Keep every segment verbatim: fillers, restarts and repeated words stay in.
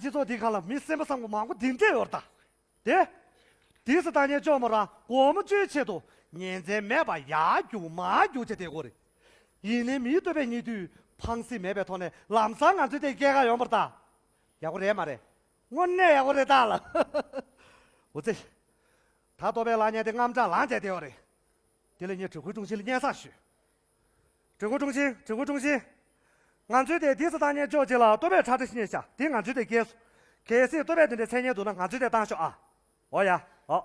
སྤྱི་ཚོགས་འདི་སྒང་ལ་མི་སེམས་པ་བཟང་པོ་མང་པོ་འདི་འདྲས་ཡོད་རེད་ད། དེ། དེ་ཚོ་ལྟ་ཉན་ཅོག་མོ་རང་སྒོར་མོ་བཅོལ་ཆེད་དུ་ཉིན་མཚན་མེད་པར་ཡར་རྒྱུག་མར་རྒྱུག་བྱས་བསྡད་ཀྱི་ཡོད་རེད། ཡིན་ནའི་མིའི་ལྟོས་པའི་ཉེ་དུས་ཕངས་སེམས་མེད་པའི་ཐོག་ནས་ལམ་སང་ང་ཚོའི་དེ་སྐྱེལ་ག་ཡོང་བ་རེད་ད། ཡག་པོ་རེད་མ་རེད། དངོས་གནས་ཡག་པོ་རེད་ད་ལ། འོ་ཙི། ད་ལྟོ་པའི་ལག་ཉན་དེ་དངངས་སྐྲག་ལངས་བྱས་བསྡད་ཡོད་རེད། དེ་ལ་ངས་དྲུལ་ཁུལ་ཀྲུང་ཆིན་ལ་སྙན་སེང་ཞུས། དྲུལ་ཁུལ་ཀྲུང་ཆིན། དྲུལ་ཁུལ་ཀྲུང་ཆིན། ང་ཚོའི་དེ་དེ་ཚོ་བཏང་ཉན་ཅོག་ཅིག་ལ་ལྟོ་པའི་ཁྲག་ཁྲ་ཤི་ཉན་ཤག་དེ་ང་ཚོའི་དེ་སྐྱེལ་སོང་། གལ་སྲིད་ལྟོ་པའི་དེ་འདྲའི་མཚན་སྙན་འདུག་ན་ང་ཚོའི་དེ་བཏང་ཤོག་ཨ། འོ་ཡ། འོ།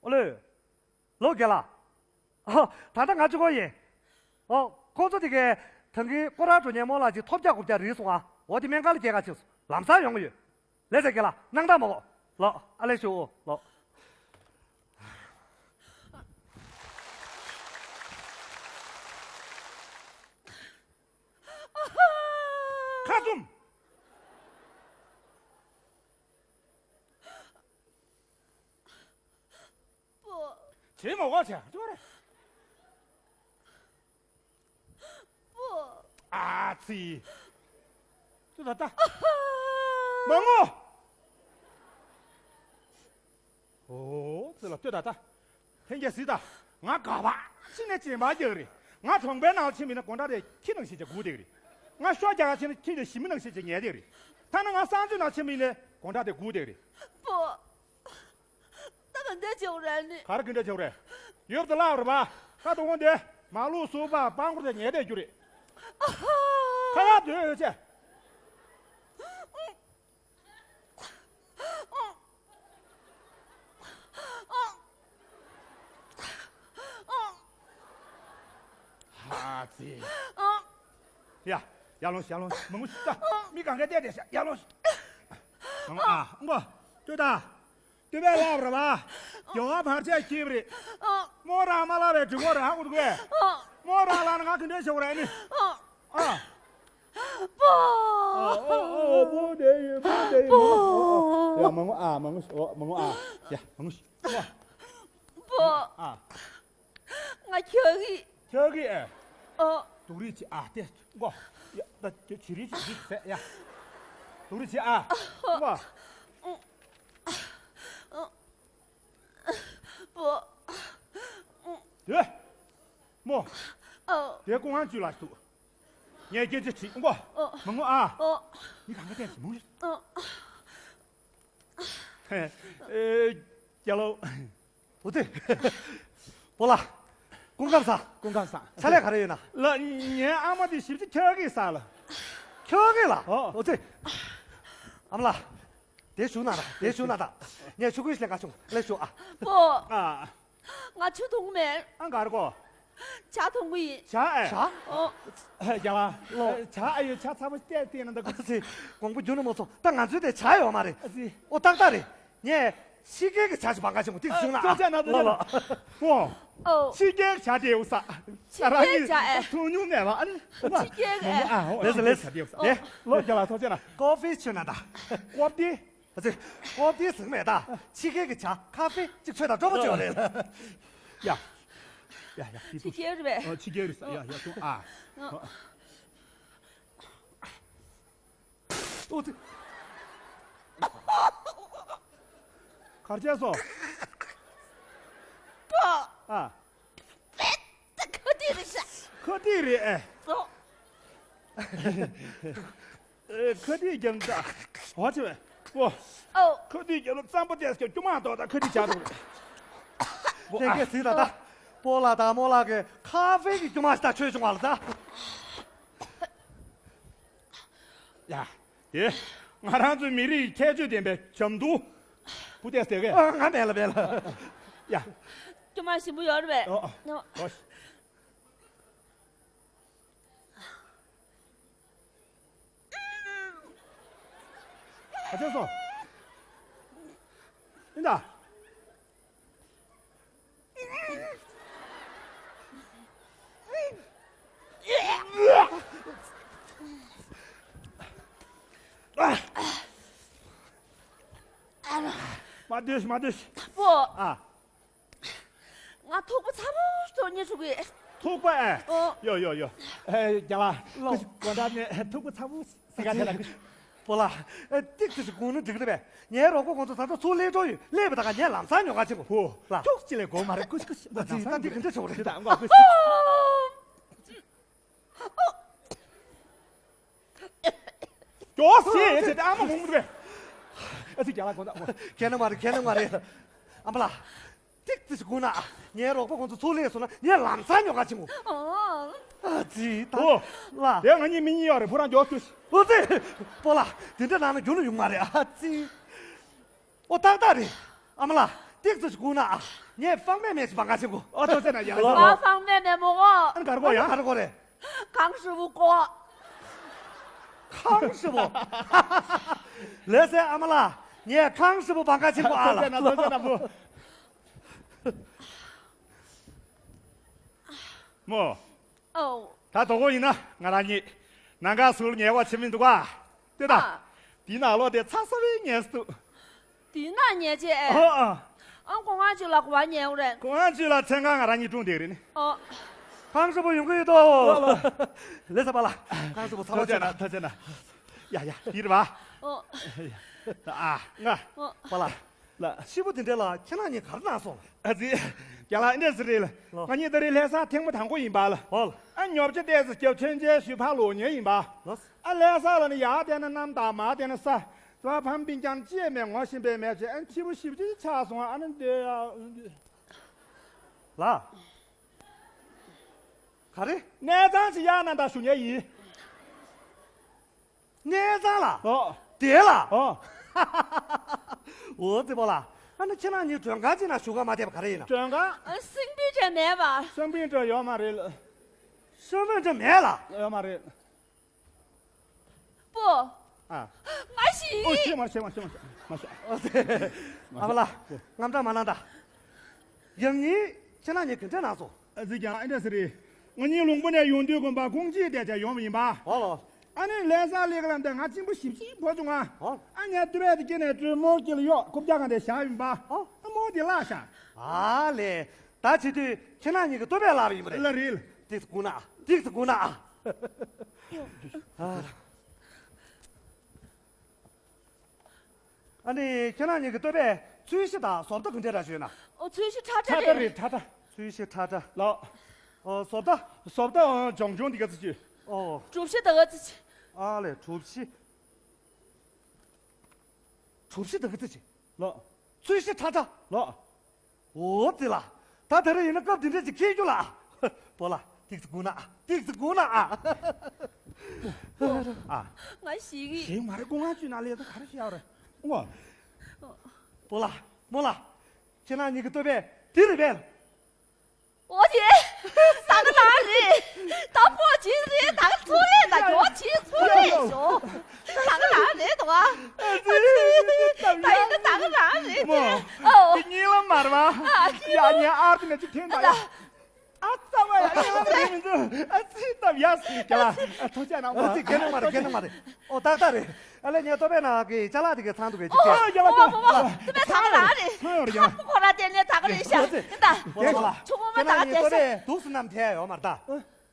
ཨོ་ལེ། ལོ་རྒན་ལགས། ཨོ། ད་ལྟ་ང་གཅིག་པོ་ཡིན། ཨོ། ཁོ་ཚོ་དེ་གའི་ད་གིན་སྐོར་ར་འགྲོ་མཁན་རྨོ་ལགས་ཀྱིས་ཐོབ་རྒྱག་དགུ་བརྒྱ་རིལ་སོང་ཨ། འོ་དེ་སྨན་ཁང་ལ་སྐྱེལ་ག་ཕྱིན་སོང་། ལམ་སང་ཡོང་གི་ཡོད། ལེགས་སེ་རྒན་ལགས་སྣང་དག་མ་དགོས། ལོ། ཨ་ལེ་ཤོ་ཨོ་ལོ། ཁ་བཙུམ། པོ། བྱེད་མ་དགོས་བྱ་ཅོ་རེ། པོ། ཨ་ཙི། ལྟོས་ད་ལྟ། མ་ངུ། ཨོ་ཙི་ལ་ལྟོས་ད་ལྟ། ལྷན་རྒྱས་གཟིགས་དང་། ང་དགའ་བ་ཕྱི་ནས་སྦྱིན་པ་རྒྱག་རེད། ང་གྲོང་པའི་ནང་ཕྱིན་པ་ཡིན་ན་སྒོ་འགྲམ་དེ་ཁྱི་ནང་བཞིན་བྱས་སྒུག་བསྡད་ཀྱི་རེད། ང་ཤོ་རྒྱག་ག་ཕྱིན་ན་ཁྱི་དེ་ཞི་མི་ནང་བཞིན་བྱས་ཉལ་བསྡད་ཀྱི་རེད། ཐ་ན་ང་གསང་སྤྱོད་ནང་ཕྱིན་པ་ཡིན་ན་སྒོ་འགྲམ་དེ་སྒུག་བསྡད་ཀྱི་རེད། པོ། ད་ག་འདྲ་བྱེད་དགོས་རེད་ནི། ག་རེ་ག་འདྲ་བྱེད་དགོས་རེད། ཡོད་དེ་ལབ་རེད་པ། ད་དུང་དེ་མ་ལུག་སུ་པ་སྤང་ཁོར་དེ་ཉལ་བསྡད་རྒྱུ་རེད། ཁ་ཁ་སྡོད་ཡོད་ཆེ། ཨ་ཙི། ཡ། ཡར་ལོངས་ཤིག་ཡར་ལོངས་ཤིག་མང་པོ་ཞིག་ལྟ། མི་གང་ག་བལྟས་བསྡད་ཤག་ཡར་ལོངས་ཤིག་མང་པོ་ཨ། ཨང་གོ། ལྟོས་དང་། ལྟོས་པས་ལབ་རེད་པ། རྒྱལ་བ་བར་ཆད་ཁྱེར་བ་རེད། རྨོ་རང་མ་ལབ་པའི་དྲི་བ་རེད་ཧ་གོ་འདུག་གས། རྨོ་རང་ལབ་ན་ང་ག་འདྲ་བྱེད་དགོས་རེད་ནི། ཨ། པོ། ཨོ་ཨོ་ཨོ་པོ་དེ་ཡོད་པོ་དེ་ཡོད། པོ། ཡ་མང་པོ་ཨ་མང་པོ་ཨོ་མང་པོ་ཨ། ཡ་མང་པོ་ཞིག་པོ། ང་ཁྱོད་ཀྱི། ཁྱོད་ཀྱི་ཨེ། ཨོ། སྡུག་རུས་བྱེད་ཨ་དེ་མགོ། ཡ་ད་དེ་བྱི་རིལ་བྱེད་འདི་ཟེ་ཡ། སྡུག་རུས་བྱེད་ཨ། མགོ། པོ། དེ། མོ། ཨོ། དེ་ཀོང་ཧང་ཅུ་ལ་ཐུག་ངས་སྐད་ཆ་དྲིས་མགོ། ཨོ། མ་ངུ་ཨ། ཨོ། ནི་གང་ག་བལྟས་ཀྱི་མོ། ཨོ། ཨེ། རྒྱལ་ལོ། འོ་དེ། པོ་ལགས། སྐུ་ཁམས་བཟང་། སྐུ་ཁམས་བཟང་། ཕྱག་ལས་ག་རེ་ཡོད་ན། ལགས་ངའི་ཨ་མ་དེ་ཞིབ་ཅིག་ཁྱོད་ཀྱིས་ཟ་ལ། ཁྱོད་ཀྱིས་ལ། ཨོ། འོ་དེ། ཨ་མ་ལགས། དེ་བཞུགས་གནང་དང་། དེ་བཞུགས་གནང་དང་། ངས་ཆུ་ཁོལ་ཞིག་ལེན་ག་བྱུང་། ལེགས་བཞུགས་ཨ། པོ། ཨ། ང་ཆུ་འཐུང་མེད། ཨ་ག་རེ་གོ། ཇ་འཐུང་གི་ཡིན། ཇ་ཨེ། ཇ། ཨོ། རྒྱལ་བ། ལོ། ཇ་ཨ་ཡོད་ཇ་ཚ་པོ་བལྟས་བལྟས་ན་འདི་ག་ཚེ། དགོངས་པ་རྒྱུན་ནས་མ་ཚོམས། ད་ང་ཚོའི་དེ་ཇ་ཡོད་མ་རེད། ཨ་ཙི། ཨོ་ཏག་ཏག་རེད། ངས་ཕྱི་རྒྱལ་གྱི་ཇ་ཞིག་བང་ག་ཞིག་མོ་ཏིག་བྱུང་ན། ཨ་ལོ་ལོ། ཨོ། ཕྱི་རྒྱལ་གྱི་ཇ་དེ་ཡོད་ས། ང་རང་གིས་ཇ་ཨེ། འཐུང་མྱོང་མེད་པ་ཨ་ནི། ཕྱི་རྒྱལ་གྱི་ཨེ། ལེས་ལེས། ཇ་དེ་ཡོད་ས། ཨོ། ལོ་རྒྱལ་ལ་ཐུགས་རྗེ་གནང་། ཀོ་ཕི་མཆོད་ན་ད། ཀོ་ཕི། ཨ་ཙི། ཀོ་ཕི་ཟིག་མེད་ད། ཕྱི་རྒྱལ་གྱི་ཇ་ཁ་ཧྥེ་གཅིག་མཆོད་དང་སྤྲོ་པོ་བྱུང་རེད། ཡ། ཡ་ཡ་ཕྱི་ཕྱི་རྒྱལ་རེད་པས། ཨ་ཕྱི་རྒྱལ་རེད་ས། ཡ་ཡ་ཐུང་ཨ། ཨོ་ཙི། གར་བྱས་སོང་། ཨ། ཁ་ཏིག་རེད་ཤག་ཁ་ཏིག་རེད་ཨེ། ཨོ། ཨེ། ཁ་ཏིག་རྒྱབ་ན་ད། ཧོ་ཆེ་བས། ཨོ། ཨོ། ཁ་ཏིག་རྒྱབ་ན་གཙང་པོ་བལྟས་སྐྱོ་སྐྱོ་མ་གཏོགས་ད་ཁ་ཏིག་བྱ་འདུག་རེད། ཨོ། ལྷན་རྒྱས་གཟིགས་དང་ད། སྤོ་ལགས་དང་རྨོ་ལགས་ཀྱིས་ཁ་ཧྥེ་གི་སྐྱོ་མ་ཞིག་ད་མཆོད་བྱུང་བ་ལ་ད། ཡ། དེ། ང་རང་ཚོའི་མི་རིགས་ཁྱད་ཆོས་ལྡན་པའི་ཇ་མདོག་བུ་དེ་ཟེར་གས། ཨ། ང་མེད་ལ་མེད་ལ། ཡ། སྐྱོ་མ་ཞིམ་པོ་ཡོད་རེད་པས། ཨོ། ཨོ། ཨོ། ཨ་ཅག་སོ། ཡིན་ད། མ་སྡོད་མ་སྡོད། པོ། ཨ། ང་ཐུག་པ་ཚ་པོ་ཞིག་ཐོག་ཉལ་ཆུག་གི། ཐུག་པ་ཨེ། ཨོ། ཡོ་ཡོ་ཡོ། ཨེ་རྒྱལ་ལགས། ལོ། དགོང་དག་ནས་ཐུག་པ་ཚ་པོ་ཟེར་ག་དེ་ལ། པོ་ལགས། ཨེ་ཏིག་ཙི་ཞིག་སྒུག་ན་འགྲིག་རེད་པས། ངའི་རོགས་པ་ཁོང་ཚོ་ད་ལྟ་ཚུར་སླེབས་འགྲོ་ཡོད། སླེབས་པ་ད་ག་ངས་ལམ་སང་ཉོ་ག་ཕྱིན་གོ། ཧོ། ལགས། ཁྱོག་ཅི་ལས་དགོས་མ་རེད། ཀུ་ཤི་ཀུ་ཤི། ཨ་ཙི། ད་འདི་ག་འདྲ་བྱེད་དགོས་རེད། ད་ཨང་ཀོ་ཀུ་ཤི། ཀྱོ་སི་ཟེར་ཏེ་ཨ་མ་ངུ་གི་རེད། ཨ་ཙི་རྒྱལ་ལགས་དགོངས་དག་ཁྱེད་ན་མ་རེད། ཁྱེད་ན་མ་རེད། ཨ་མ་ལགས། ཏིག་ཙི་ཞིག་སྒུག་ན། ངའི་རོགས་པ་ཁོང་ཚོ་ཚུར་སླེབས་སོང་ན་ངས་ལམ་སང་ཉོ་ག་ཕྱིན་གོ། ཨོ། ཨ་ཙི། ད་ཨོ། ལགས། དེ་ང་གཉིས་མི་གཉིས་ཡོད་རེད། ཕོ་བྲང་མགྱོགས་ཁྱོད། ཨོ་ཙི། པོ་ལགས། དེ་འདྲ་ནང་ན་རྒྱུག་ན་ཡོང་མ་རེད། ཨ་ཙི། ཨོ་ཏག་ཏག་རེད། ཨ་མ་ལགས། ཏིག་ཙི་ཞིག་སྒུག་ན། ངས་ཧྥང་མེ་མེ་ཞིག་སྦང་ག་ཕྱིན་གོ། ཨོ་ཐུགས་རྗེ་གནང་། ཡ་ལགས། ཨ་ཧྥང་མེ་མེ་མོ་གོ། ཨ་ནི་ག་རེ་གོ་ཡ། ག་རེ་གོ་རེད། ཁང་ཧྲིལ་པོ་གོ། ཁང་ཧྲིལ་པོ། ལགས་སེ་ཨ་མ་ལགས། ངས་ཁང་ཧྲིལ་པོ་སྦང་ག་ཕྱིན་གོ། ཨ་ལགས། ཐུགས་རྗེ་གནང་། ཐུགས་རྗེ་གནང་བུ། མོ། ཨོ། ད་དོ་གོ་ཡིན་ན་ང་རང་གཉིས་ནང་ག་ཟུར་ཉལ་བ་བྱེད་མི་འདུག་ག། ལྟོས་དང་། ཨ། དེའི་ནང་ལོགས་དེ་ཚ་ས་བའི་ཉལ་ས་འདུག། དེའི་ནང་ཉལ་བྱས། ཨོ་ཨ། ཨང་སྒོ་ང་ཅིག་ལ་གོ་བ་ཉལ་རེད། སྒོ་ང་ཅིག་ལ་མཚན་གང་ང་རང་གཉིས་སྒྲུང་བསྡད་རེད་ནི། ཨོ། ཁང་ཧྲིལ་པོ་ཡོང་གི་ཡོད་དོ། ལགས་ལགས། ལགས་སེ་པོ་ལགས། ཁང་ཧྲིལ་པོ་ཚ་བ་ཐུགས་རྗེ་གནང་། ཐུགས་རྗེ་གནང་། ཡ་ཡ་འདི་རེད་པ། ཨོ། ཨ་ང་། ཨོ། པོ་ལགས། ལགས། ཤི་བོ་དེ་འདྲ་ལ་ཁྱེད་རང་གཉིས་ག་རེ་གནང་སོང་། ཨ་ཙི། རྒན་ལགས་འདི་འདྲ་ཟེར་རེད་ལ། ལོ། ང་གཉིས་ད་རེས་ལྷ་སར་ཐེངས་མ་དང་པོ་ཡིན་པ་ལ། ཨོ་ལ། ཨ་ཉོ་ཆ་ཏོག་ཙམ་རྒྱབ་མཆོད་མཇལ་ཞུ་ཕར་ལོག་མཁན་ཡིན་པ། ལོ། ཨ་ལྷ་ས་ལ་ནི་ཡར་བལྟས་ན་གནམ་དྭངས་མར་བལྟས་ན་ས། ཙོ་ཕམ་པིན་ཀྱང་ཅིས་མེད་ངོ་ཤེས་པའི་མེད་ཅེ། ཨ་ཕྱི་པོ་ཞིབ་ཅིག་ཆགས་སོང་། ཨ་ནི་འདི་ཡ། ལགས། ག་རེ། གནས་ཚང་ཞིག་གཡར་གནང་དང་ཞུ་མཁན་ཡིན། གནས་ཚང་ལ། ཨོ། དེ་ལ། ཨོ། འོ་ཙི་པོ་ལགས། ཨ་ནི་ཁྱེད་རང་གཉིས་མགྲོན་ཁང་ཅིག་ནང་བཞུགས་ག་མ་བསྡད་པ་ག་རེ་ཡིན་ན། མགྲོན་ཁང་། ཨ་སེམས་པའི་གྲལ་མེད་པ། སེམས་པའི་གྲལ་ཡོད་མ་རེད་ལ། སེམས་པའི་གྲལ་མེད་ལ། ཡོད་མ་རེད། པོ། ཨ། ང་ཤི། ཨོ་ཤི་མ་ཤི་མ་ཤི་མ་ཤི་མ་ཤི། ཨ་མ་ལགས། དངངས་སྐྲག་མ་གནང་ད། ཡང་ཉིན་ཁྱེད་རང་གཉིས་ག་འདྲ་གནང་སོང་། ཨ་ཙི་ཀྱང་ཨ་འདྲ་ཟེར་རེད། ང་གཉིས་ལུང་པ་ནས་ཡོང་དུས་དགོན་པ་ཁོང་ཅིའི་བསྡད་བྱ་ཡོང་བ་ཡིན་པ། ཨོ་ལོ། ཨ་ནི་ལྷ་སར་སླེབས་ག་ལ་འདི་ང་གཅིན་པ་ཞིབ་ཞིབ་ཕོག་བྱུང་ང་། ཨོ། ཨ་ངས་ལྟོ་ཕད་དེ་སྐྱེལ་ནས་སྤྲོད་མོ་དཀྱིལ་ལ་གཡོག་རྐུབ་བཀྱག་གང་དེ་བཞག་ཡིན་པ། ཨོ། ཨ་མོ་དེ་བརླག་ཤག། ཨ་ལས། ད་བྱེད་དུས་ཁྱེད་རང་གཉིས་ཀྱི་ལྟོ་ཕད་བརླག་པ་ཡིན་པ་རེད། ལ་རེད། ཏིག་ཙི་སྒུག་ན་ཨ། ཏིག་ཙི་སྒུག་ན་ཨ། ཨ། ཨ་ནི་ཁྱེད་རང་གཉིས་ཀྱི་ལྟོ་ཕད་ཚོས་གཞི་དང་བཟོ་ལྟ་ག་འདྲ་ར་ཞོན་ན། ཨོ་ཚོས་གཞི་ཁྲ་ཁྲ་ཁྲ་ཁྲ་རེད། རེད་ཁྲ་ཁྲ། ཚོས་གཞི་ཁྲ་ཁྲ། ལགས། ཨོ་བཟོ་ལྟ། བཟོ་ལྟ་ཨང་ལྗང་ལྗང་འདི་ག་ཚོད་ཅིག། ཨོ། གྲུ་བཞི་ད་ག་ཚོད་ཅིག། ཨ་ལས་གྲུ་བཞི། གྲུ་བཞི་ད་ག་ཚོད་ཅིག། ལགས། ཚོས་གཞི་ཁྲ་ཁྲ། ལགས། འོ་ཙི་ལ། ད་དེ་རིང་ཡིན་ན་སྐབས་འདི་འདྲ་ཅིག་འཁེལ་རྒྱུ་ལ། པོ་ལ། ཏིག་ཙི་སྒུག་ན་ཨ། ཏིག་ཙི་སྒུག་ན་ཨ། ཨ། ང་ཞིག་གི། ཞིག་མ་རེད། སྒོ་ང་ཚུད་ན་ལས་ད་ག་རེ་བཤད་ཡོད་རེད། ཨོ། པོ་ལ། མོ་ལ། ཁྱེད་རང་གཉིས་ཀྱི་ལྟོ་ཕད་འདི་རེད་པས། ཨོ་དེ། ད་ག་ལ་རེད། ད་པོ་ཅི་རེད། ད་ག་ཚོ་ལས་ད་ཡོ་ཅི་ཚོ་ལས་ཞོ། ད་ག་ལ་རེད་དོ། ད་ཡིན་ན་ད་ག་ལ་རེད་དེ། ཨོ། དེ་གཉིས་ལ་མར་བ། ཡ་ཉེ་ཨར་དེ་ནས་ཅིག་འཐེན་ད་ཡ། ཨ་ཙ་བ་ཡ་ཉེ་ཨར་དེ་མི་འདུག། ཨ་ཙི་ད་ཡ་སི་ཀྱ་ལ། ཐོ་ཅག་ནང་བ། ཨ་ཙི་གན་ནང་མ་རེད། གན་ནང་མ་རེད། ཨོ་ཏག་ཏག་རེད། ཨ་ལས་ངའི་ལྟོ་ཕད་ནང་གི་ཅ་ལག་དེ་གའི་ཚང་འདུག་གས་ཅིག་ཨོ་སྟེར། ཡ་ལ་ཨོ་ཅོ། ཨོ་ཨོ། ལྟོ་ཕད་ད་ག་ལ་རེད། ཚང་ཡོད་རེད་ཡ། ཁ་པོ་ཁོ་ར་དེ་ནས་ད་ག་རེད་ཤག། ཨོ་ཙི། ད་ཨོ་ལ། ཆུ་བོ་མ་ད་ག་དེ་ཤག། ཁྱེད་རང་གཉིས་ལྟོ་ཕད་འདུག་སེ་བསྣམས་ཐལ་ཡོད་མ་རེད་ད།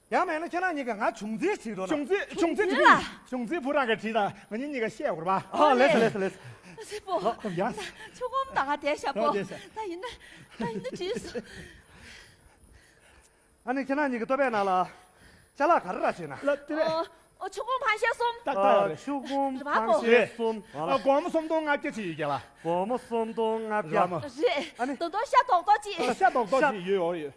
ཡང་མིན་ན་ཁྱེད་རང་གཉིས་ཀྱིས་ང་བྱུང་རྩིས་བྲིས་རོགས་གནང་། བྱུང་རྩིས་བྱུང་རྩིས་བྲིས། བྱུང་རྩིས་བུ་རང་གིས་བྲིས་དང་ང་གཉིས་གཉིས་ཀ་བཤད་དགོས་རེད་པ། ཨ་ལས་སོ་ལས་སོ་ལས་སོ། སེ་པོ། ཨོ་ཡ། ཆུ་བོ་མ་ད་ག་དེ་ཤག་པོ། ཨོ་དེ་ཤག། ད་ཡིན་ན་ད་ཡིན་ན་བྲིས་སོ། ཨ་ནི་ཁྱེད་རང་གཉིས་ཀྱི་ལྟོ་ཕད་ནང་ལ་ཅ་ལག་ག་རེ་ར་བྱས་ན། ལ་ཏི་རེ། ཨོ་ཨོ་ཆུ་བོ་འཕང་ཤེལ་གསུམ། ཏག་ཏག་ཡོད་རེད། ཆུ་བོ་འཕང་ཤེལ་གསུམ། ཨ་སྒོར་མོ་སུམ་སྟོང་ལྔ་བརྒྱ་ཅིག་ཡོད་ཀྱག་ལ། སྒོར་མོ་སུམ་སྟོང་ལྔ་བརྒྱ། རེད། ཨ་ནི། ད་དུང་ཤ་རྡོག་རྡོག་ཅིག། ཤ་རྡོག་རྡོག་ཅིག་ཡོད་ཡོད་ཡོད།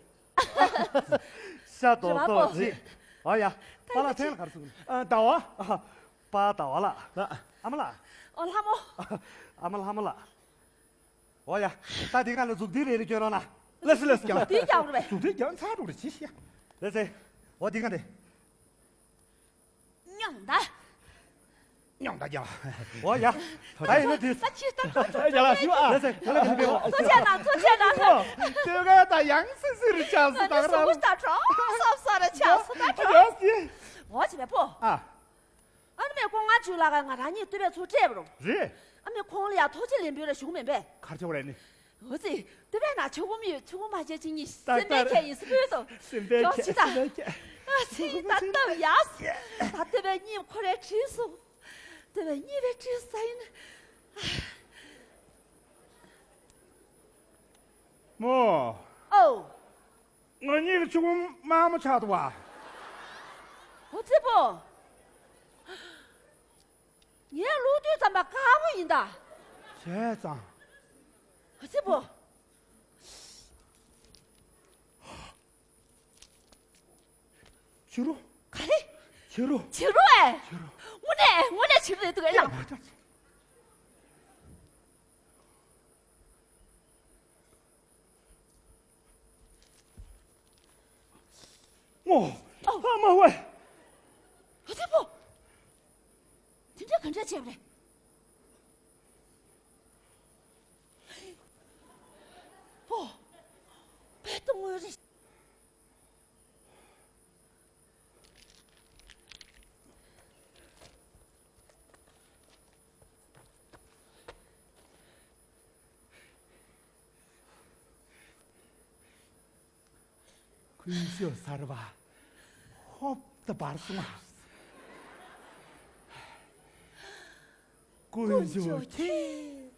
ཤ་རྡོག་རྡོག་ཅིག། ཨོ་ཡ། པཱ་ལགས་མཚན་ལ་ག་རེ་ཟེར་གྱི་འདུག། ཨ་ཟླ་བ། པཱ་ཟླ་བ་ལགས། ལགས། ཨ་མ་ལགས། ཨོ་ལྷ་མོ། ཨ་མ་ལྷ་མོ་ལགས། ཨོ་ཡ། ད་དེ་ག་ནས་མཛུབ་ཐེལ་རེ་རེ་གྱོན་རོགས་གནང་། ལགས་སོ་ལགས་སོ། མཛུབ་ཐེལ་རྒྱག་རོགས་པས། མཛུབ་ཐེལ་རྒྱག་ཚར་འགྲོ་རེ་ཅི་ཤེས། ལགས་སེ། ཨོ་དེ་ག་ནས། སྙོང་ད། སྙོང་ད་རྒྱག། ཨོ་ཡ། ད་ཡིན་ན་དེ། ད་ཅི་ད་ད་ད་རྒྱག་ལ་ཞུ་ཨ། ལགས་སེ། ད་ལ་ག་ནས་ཕེབས། ཐུགས་རྗེ་གནང་ཐུགས་རྗེ་གནང་། ལྟོས་ག་ད་ཡང་སི་སི་རེ་ཆགས་སོང་། ད་ག་རང་། ད་གྲོགས་སོབ་སོབ་རེ་ཆགས་སོང་། ད་གྲོགས། ཡོད་སི། ཨོ་ཅི་བས་པོ། ཨ། ཨ་ནི་མེ་ཀོང་ང་ཇུ་ལ་ག་ང་རང་གཉིས་ལྟོས་པས་ཚུར་སྤྲད་པ་རུང་། རེད། ཨ་མེ་ཁོང་ལ་ཡ་ཐུགས་རྗེ་ལེན་པོའི་ར་ཞུགས་མེད་པས། གར་ཆོག་རེད་ནི། འོ་ཙི། སྟོད་པའི་ནང་ཆུ་བུམ་ཡོད། ཆུ་བུམ་མ་བྱས་ཅིག་གཉིས། ཏག་སེམས་པའི་ཏག་ཁྱད་ཡིན་སྤོས་དོ། སེམས་པའི་ཁྱད། ཅོག་ཅི་ད། སེམས་པའི་ཁྱད། ཨ་ཙི། ད་སྟབས་ཡག་སི། ད་སྟོད་པའི་གཉིས་ཁོ་རའི་བྲིས་སོ། སྟོད་པའི་གཉིས་པའི་བྲིས་ས་ཡིན། མོ། ཨོ། ང་གཉིས་ཀྱི་ཆུ་བུམ་དམར་མོ་ཆགས་འདུག་བ། ཨོ་ཙི་པོ། ངའི་ལུག་དུས་ཙམ་པ་དཀར་པོ་ཡིན་ད། བྱས་ཙང་།། ཨ་ཙི་པོ། བྱི་རུ། ག་རེ། བྱི་རུ། བྱི་རུ་ཨེ། བྱི་རུ། དངོས་གནས་དངོས་གནས་བྱི་རུ་རེད་འདུག་ཨེ་ལགས། ཨོ། ཨ་མ་ཝེ། ཨ་ཙི་པོ། དེ་འདྲ་ག་འདྲ་བྱས་པ་རེད། ཨོ། དཔེ་ལྟ་དངོས་རེད། ཀུན་སྤྱོད་གསར་པ་ཧོབ་ཏུ་འབར་སོང་ང་། ཀུན་སྤྱོད་ཁྱེད།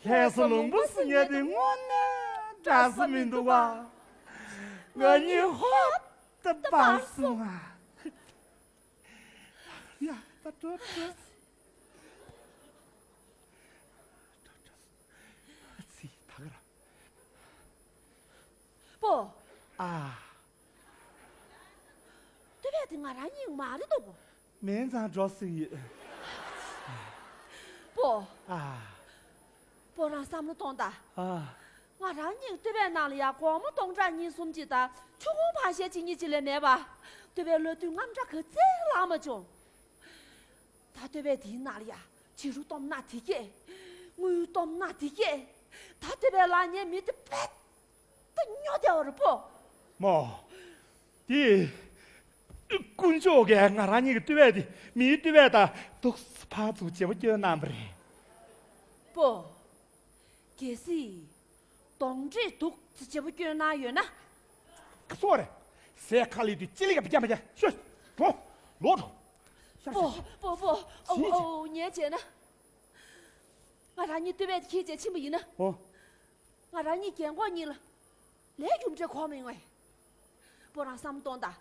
ལྷ་ས་ལུང་པ་སུ་ཉལ་དེ་དངོས་གནས་འདྲ་ས་མི་འདུག་བ། ང་གཉིས་ཧོབ་ཏུ་འབར་སོང་ང་། ཡ། ད་འགྲོ་འགྲོ། ཨ་ཙི། ད་ག་རང་། པོ། ཨ། སྟོད་པ་དེ་ང་རང་གཉིས་མ་རེད་འདུག་གོ། མིན་ཙང་འགྲོ་སྲིད་ཡོད། པོ། ཨ། པོ་རང་བསམ་བློ་གཏོང་དང་། ཨ། ང་རང་གཉིས་སྟོད་པའི་ནང་ལ་ཡ་སྒོར་མོ་སྟོང་ཕྲག་གཉིས་གསུམ་ཅིག་དང་ཆུ་ཁུང་ཕག་ཤེལ་གཅིག་གཉིས་ཅིག་ལས་མེད་པ། སྟོད་པའི་བློ་མཐུན་རྔམ་དྲག་གི་རྩེ་ལངས་མ་བྱུང་། ད་སྟོད་པའི་དེའི་ནང་ལ་ཡ་བྱི་རུ་སྟོབས་ན་དེ་སྐད། དངུལ་སྟོབས་ན་དེ་སྐད། ད་སྟོད་པའི་ལག་ཉེས་མི་དེ་རྦད་དེ་སྨྱོ་བསྡད་པ་རེད་པོ། མོ། དེ། དཀོན་མཆོག་གིས་ང་རང་གཉིས་ཀྱི་སྟོད་པ་དེ་མིའི་སྟོད་པ་དང་འདུག་སེ་ཕར་ཚུར་བརྗེ་པོ་སྐྱོན་གནང་བ་རེད། པོ། གལ་སྲིད། གདོན་འདྲེས་འདུག་སེ་བརྗེ་པོ་སྐྱོན་གནང་ཡོད་ན། སོ་རེད། ཟས་ཁ་ལི་དུས་ཅི་ལི་ག་པ་རྒྱ་མ་རྒྱ་ཤོ། འགྲོ། ལོག་འགྲོ། ཤ་པོ། ཤ་པོ། པོ། ཨོ། ཤི་ཨོ། ཉལ་བྱས་ན། ང་རང་གཉིས་སྟོད་པ་དེ་ཁྱེར་བྱས་ཕྱིན་པ་ཡིན་ན། ཨོ། ང་རང་གཉིས་རྒན་གོག་གཉིས་ལ་ལས་རྒྱུ་འབྲས་གོ་མི་ཡོང་ངས། པོ་རང་བསམ་གཏོང་དང་།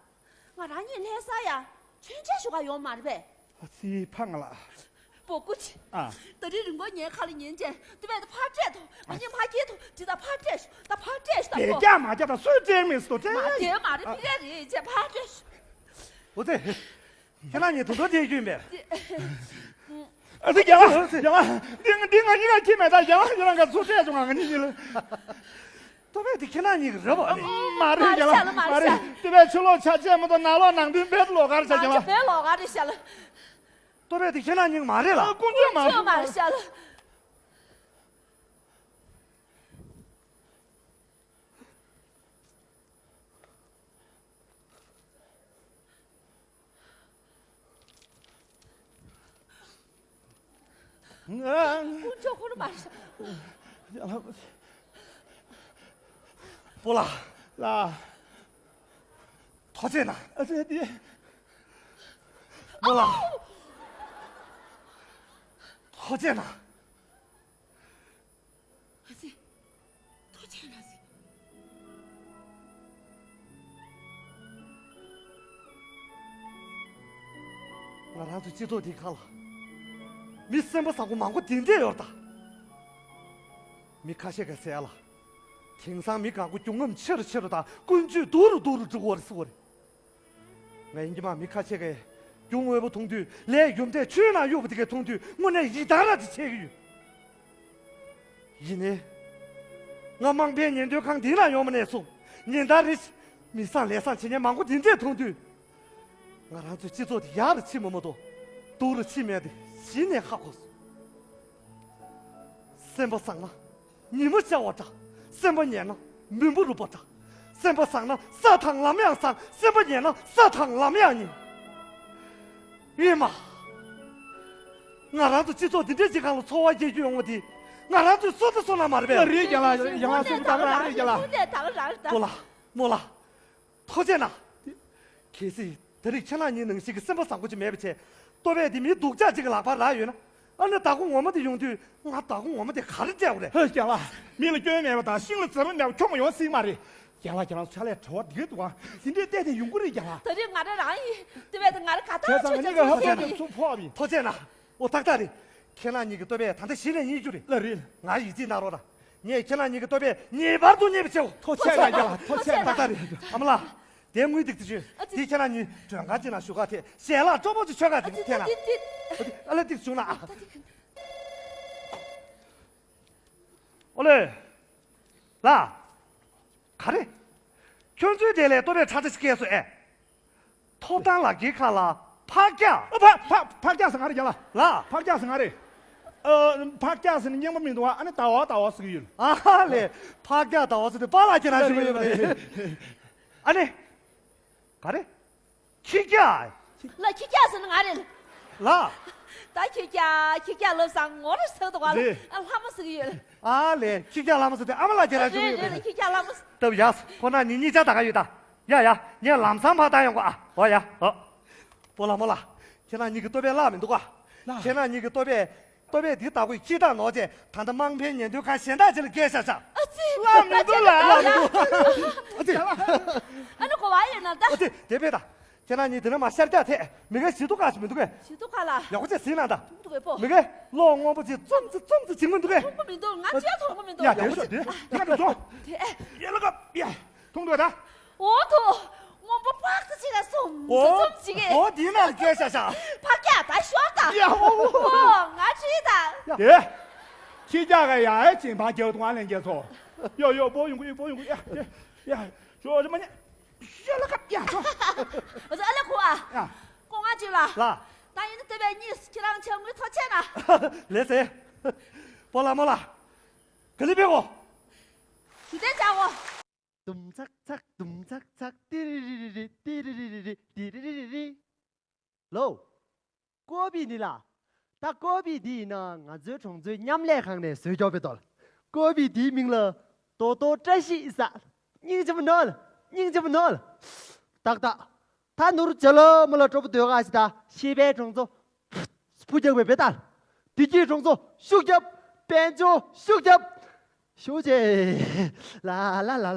ང་རང་གཉིས་ལྷ་ས་ཡ་མཆོད་མཇལ་ཞུ་ག་ཡོང་མ་རེད་པས། ཨ་ཙི་ཕ་ང་ལ། པོ་སྐུ་མཁྱེན། ཨ། ད་རིང་རིང་པོ་ངའི་ཁ་ལ་ཉན་བྱས་སྟོད་པ་དེ་ཕར་སྤྲད་ཐོ། ང་གཉིས་ཕར་སྐྱེལ་ཐོ། ཇི་ལྟར་ཕར་སྤྲད་ཤོག་ད་ཕར་སྤྲད་ཤོག་ད་པོ། དེ་རྒྱ་མ་རྒྱ་ད་སུས་སྤྲད་མིན་སུ་སྤྲད། མ་དེ་མ་རེད། ཕི་རེ་རེད་བྱས་ཕར་སྤྲད་ཤོག་ཨོ་ཙི། ཁྱེད་རང་གཉིས་དུང་དུང་དེ་རྒྱུན་པས། ཨ་ཙི་རྒྱལ་བ། རྒྱལ་བ། འདི་འདི་ང་གཉིས་ཀ་ཁྱི་མེད་ད། རྒྱལ་བ་ཁྱེད་རང་ག་ཚུར་སྤྲད་བྱུང་ང་གཉིས་གཉིས་ལ། སྟོད་པ་དེ་ཁྱེད་རང་གཉིས་ཀྱི་རེད་པ། མ་རེད་རྒྱལ་བ། མ་རེད། སྟོད་པའི་ཕྱི་ལོགས་ཆ་ཆེ་མ་གཏོགས་ནང་ལོགས་ནང་དོན་བེད་ལོག་ག་རེད་ཤག་རྒྱལ་བ། བེད་ལོག་ག་རེད་ཤག་ལ། སྟོད་པ་དེ་ཁྱེད་རང་གཉིས་མ་རེད་ལ། ཀུན་སྤྱོད་མ་རེད་ཤག་ལ། དཀོན་མཆོག་ཁོ་རང་མ་རེད། སྤོ་ལགས། ལགས། ཐུགས་རྗེ་གནང་། ཨ་ཙི་འདི། སྤོ་ལགས། ཐུགས་རྗེ་གནང་། ཨ་ཙི། ཐུགས་རྗེ་གནང་ཟེར། ང་རང་ཚོའི་སྤྱི་ཚོགས་འདིའི་ཁ་ལ་མི་སེམས་པ་བཟང་པོ་མང་པོ་དེ་འདྲས་ཡོད་རེད་ད། མི་ཁ་ཤས་ཀྱིས་ཟེར་ཡ་ལ། དེང་སང་མི་གང་པོ་རྒྱུ་ངོམ་ཆེ་རུ་ཆེ་རུ་དང་ཀུན་སྤྱོད་སྡུག་རུ་སྡུག་རུ་འགྲོ་གི་ཡོད་རེད་ཟེར་གི་རེད། ང་ཡིན་གྱི་མ། མི་ཁ་ཤས་ཀྱིས་རྒྱུ་དངོས་པོ་མཐོང་དུས་ལས་ཡོན་ཏན་ཆུའི་ནང་གཡུགས་པ་དེ་གས་མཐོང་དུས་དངོས་གནས་ཡིད་ཐང་ར་དེ་ཆད་ཀྱི་ཡོད། ཡིན་ནའི། ང་དམངས་ཕན་ཉེན་དོན་ཁང་འདི་ན་ཡོང་མ་ནས་བཟུང་ཉིན་ལྟར་རེ་བཞིན་མི་བཟང་ལས་བཟང་བྱེད་མཁན་མང་པོ་འདི་འདྲས་མཐོང་དུས། ང་རང་ཚོའི་སྤྱི་ཚོགས་འདི་ཡག་རུ་ཕྱིན་མ་མ་གཏོགས་སྡུག་རུ་ཕྱིན་མེད་དེ་གཞི་ནས་ཧ་གོ་སོང་། སེམས་པ་བཟང་ན། ཉིན་མོ་ཤར་བ་འདྲ། སེམས་པ་ངན་ན་མུན་པ་རུབ་པ་འདྲ། སེམས་པ་བཟང་ན་ས་དང་ལམ་ཡང་བཟང་། སེམས་པ་ངན་ན་ས་དང་ལམ་ཡང་ངན། ཨེ་མ། ང་རང་ཚོ་སྤྱི་ཚོགས་འདི་འདྲའི་ཅིག་སྒང་ལ་འཚོ་བ་སྐྱེལ་རྒྱུ་ཡོང་བ་འདི་ ང་རང་ཚོའི་བསོད་བདེ་བསོད་ནམས་མ་རེད་པས། རེད་རྒན་ལགས། རྒན་ལགས་སུ་ད་ག་རང་རེད་རྒན་ལགས། སུ་ལས་ད་ག་རང་རེད་ད། ལོ་ལགས། རྨོ་ལགས། ཐུགས་རྗེ་གནང་། གལ་སྲིད་དེ་རིང་ཁྱེད་རང་གཉིས་ནང་བཞིན་གྱི་སེམས་པ་བཟང་པོ་ཅིག་མེད་པ་བྱས། ལྟོ་ཕད་འདི་མི་སྡུག་ཅག་ཅིག་གི་ལག་པར་རག་ཡོད་ན། ཨ་ནི་བདག་པོ་ངོ་མ་དེ་ཡོང་དུས་ང་བདག་པོ་ངོ་མ་དེ་ག་རེ་སྤྲད་དགོས་རེད། ཧེ་རྒན་ལགས། མི་ལ་སྐྱོན་མེད་པ་དང་ཤིང་ལ་རྫ་རུ་མེད་པ་ཁྱོ་མ་ཡོང་སྲིད་མ་རེད། རྒན་ལགས། ཁྱེད་རང་ཚོ་ཕྱག་ལས་བྲེལ་བ་འདི་ག་འདུག་ག་དེ་འདྲའི་བལྟས་ཏེ་ཡོང་གི་རེད་རྒན་ལགས། ད་རེས་ང་རང་རང་ཡིན། དེ་བས་ད་ང་རང་ག་ཐག་ཆོད་ཆོད་ཚུར་ཕོག་ཡིན། ཐུགས་རྗེ་གནང་། འོ་ཏག་ཏག་རེད། ཁྱེད་རང་གཉིས་ཀྱི་ལྟོ་ཕད་ད་ལྟ་གཞི་ནས་རྙེད་རྒྱུ་རེད། ལགས་རེད། ང་ཡིད་ཆེས་གནང་རོགས་གནང་། ངས་ཁྱེད་རང་གཉིས་ཀྱི་ལྟོ་ཕད་ངེས་པར་དུ་རྙེད་པ་བྱེད། ཐུགས་རྗེ་གནང་རྒན་ལགས། ཐུགས་རྗེ་གནང་། ཏག་ཏག་རེད། ཨ་མ་ལགས། དེ་དངུལ་ཏིག་ཙི་བྱོས། ཨ་ཙི། དེ་ཁྱེད་རང་གཉིས་མགྲོན་ཁང་ཅིག་ནང་བཞུགས་ག་དེ་ཞལ་ལག་སྤྲོ་པོ་ཅིག་མཆོད་ག་དེ་ཨ་ཙི། ཐད་ན། ཨ་ཙི། ཨ་ལས་ཏིག་བྱུང་ན་ཨ། ཨོ་ལེ། ལགས། ག་རེ། ཁྱོད་ཚོའི་དེ་ལས་ལྟོ་ཕད་ཁྲ་ཁྲ་ཞིག་སྐྱེས་སོང་ཨེ། ཐོབ་ཐང་ལག་ཁྱེར་ཁ་ལ་ཕག་སྐྱག་ཨ། ཕག་ཕག་ཕག་སྐྱག་ཟེར་ང་རེད་རྒན་ལགས། ལགས། ཕག་སྐྱག་ཟེར་ང་རེད། ཨ། ཕག་སྐྱག་ཟེར་ནི་རྙིང་པ་མི་འདུག་ག་ཨ་ནི་ཟླ་བ་ཟླ་བ་ཟེར་གྱི་ཡོད། ཨ་ཧ་ལས། ཕག་སྐྱག་ཟླ་བ་ཟེར་དུས་པཱ་ལགས་ཁྱེད་རང་ཞུ་གི་ཡོད་པ་རེད། ཨ་ནི། ག་རེ། ཁྱི་སྐྱག་ལགས། ཁྱི་སྐྱག་ཟེར་ནི་ང་རེད། ལགས། ད་ཁྱི་སྐྱག་ཁྱི་སྐྱག་ལབ་སང་ངོ་ར་ཟེར་འདུག་ག་རེད། ཨ་ལྷ་མོ་ཟེར་གྱི་ཡོད། ཨ་ལས། ཁྱི་སྐྱག་ལྷ་མོ་ཟེར་དུས་ཨ་མ་ལགས་ཁྱེད་རང་ཞུ་གི་ཡོད་པ་རེད། རེད་རེད། ཁྱི་སྐྱག་ལྷ་མོ་ཟེར། སྟབས་ཡག་སོང་། ཁོ་ན་ཉིན་གཉིས་ཆར་ད་ག་ཡོད་ད། ཡ་ཡ། ངས་ལམ་སང་ཕར་བཏང་ཡོང་གོ་ཨ། འོ་ཡ། འོ། པོ་ལགས་རྨོ་ལགས། ཁྱེད་རང་གཉིས་ཀྱི་ལྟོ་ཕད་བརླག་མི་འདུག་ག་ལགས། ཁྱེད་རང་གཉིས་ཀྱི་ལྟོ་ཕད། ལྟོ་ཕད་འདི་བདག་པོས་ཁྱི་དང་ནོར་བྱས་ད་ལྟ་དམངས་ཕན་ཉེན་དོན་ཁང་གཞན་དག་ཅིག་ལ་བསྐྱལ་བཞག་བཞག་ཨ་ཙི། བརླག་མི་འདུག་ལགས། བརླག་མི་འདུག་ཨ་ཙི། ཨ་ནི་གོ་བ་ཡོད་ན་ད། ཨ་ཙི། དེ་བས་ད། ཁྱེད་རང་གཉིས་དེ་ནས་མར་ཤར་རྒྱག་ཐད། མི་ཁའི་ཞི་ཏུ་ཁ་ཞིག་མི་འདུག་གས། ཞི་ཏུ་ཁ་ལ། ཡག་པོ་བྱས་གཟིགས་གནང་ད། མཐོང་གི་འདུག་གས་པོ། མི་ཁའི་གློག་སྔོན་པོ་ཅིག་ཙོམ་ཙི་ཙོམ་ཙི་བྱེད་མི་འདུག་གས། མཐོང་གི་མི་འདུག་ང་ཅིག་མཐོང་གི་མི་འདུག་ཡ། དེ་ཤོག་དེ། ཡ་ལ་ག་ཡ། མཐོང་འདུག་ད། འོ་ཐུ། སྔོན་པོ་ཕག་ཏུ་ཅིག་ལ་སོང་། འོ། ཙོམ་ཙོམ་ཅིག་གས། འོ་འདི་ན་སྐད་ཤ་ཤ། ཕག་སྐྱག་ད་ཤོར་ད། ཡ། འོ། འོ་ང་ཅིག་ད། ཡ། དེ། ཁྱི་སྐྱག་ག་ཡ་ཨེ་ཅིང་བང་རྒྱལ་དུ་ང་ལེན་རྒྱལ་ཚོ། ཡོ་ཡོ་པོ་ཡོང་གི་ཡོ་པོ་ཡོང་གི་ཡ། ཡ། ཡ། ཞོ་རི་མ་ཉ། ཤ་ལ་ཁ་ཡ་ཚོ། ཨ་ལ་ཁོ་ཨ། ཡ། ཁོ་ང་ཅིག་ལ། ལ། ད་ཡིན་ན་དེ་བས་གཉིས་ཁྱེད་རང་ཆ་དངུལ་ཐོ་ཆད་ན། ལེ་སེ། པོ་ལ་མོ་ལ། ག་ལི་པེ་གོ། ཞུ་དེ་ཅག་གོ། དུམ་ཚག་ཚག་དུམ་ཚག་ཚག་ཏི་རི་རི་རི་རི་ཏི་རི་རི་རི་རི་ཏི་རི་རི་རི་རི། ལོ། ཀོ་པི་ནི་ལ། ད་ཀོ་པི་འདི་ཡིན་ན་ང་ཚོའི་གྲོང་ཚོའི་མཉམ་ལས་ཁང་ནས་བཟོས་ཀྱོག་པའི་དོལ། ཀོ་པི་འདིའི་མིང་ལ་དོ་དོ་བཀྲ་ཤིས་ས། སྙིང་རྗེ་པོ་ནོལ། སྙིང་རྗེ་པོ་ནོལ། ཏག་ཏག་ད་ནོར་བྱ་ལ་མོ་ལ་སྤྲོ་པོ་སྡོད་ག་ཞིག་ད་ཤེས་པའི་གྲོང་ཚོ། སྤུ་རྒྱག་པའི་བེ་ཏལ། བདེ་སྐྱིད་གྲོང་ཚོ་ཤུགས་རྒྱབ། དཔལ་འབྱོར་ཤུགས་རྒྱབ། ཤུགས་རྒྱབ། ལ་ལ་ལ།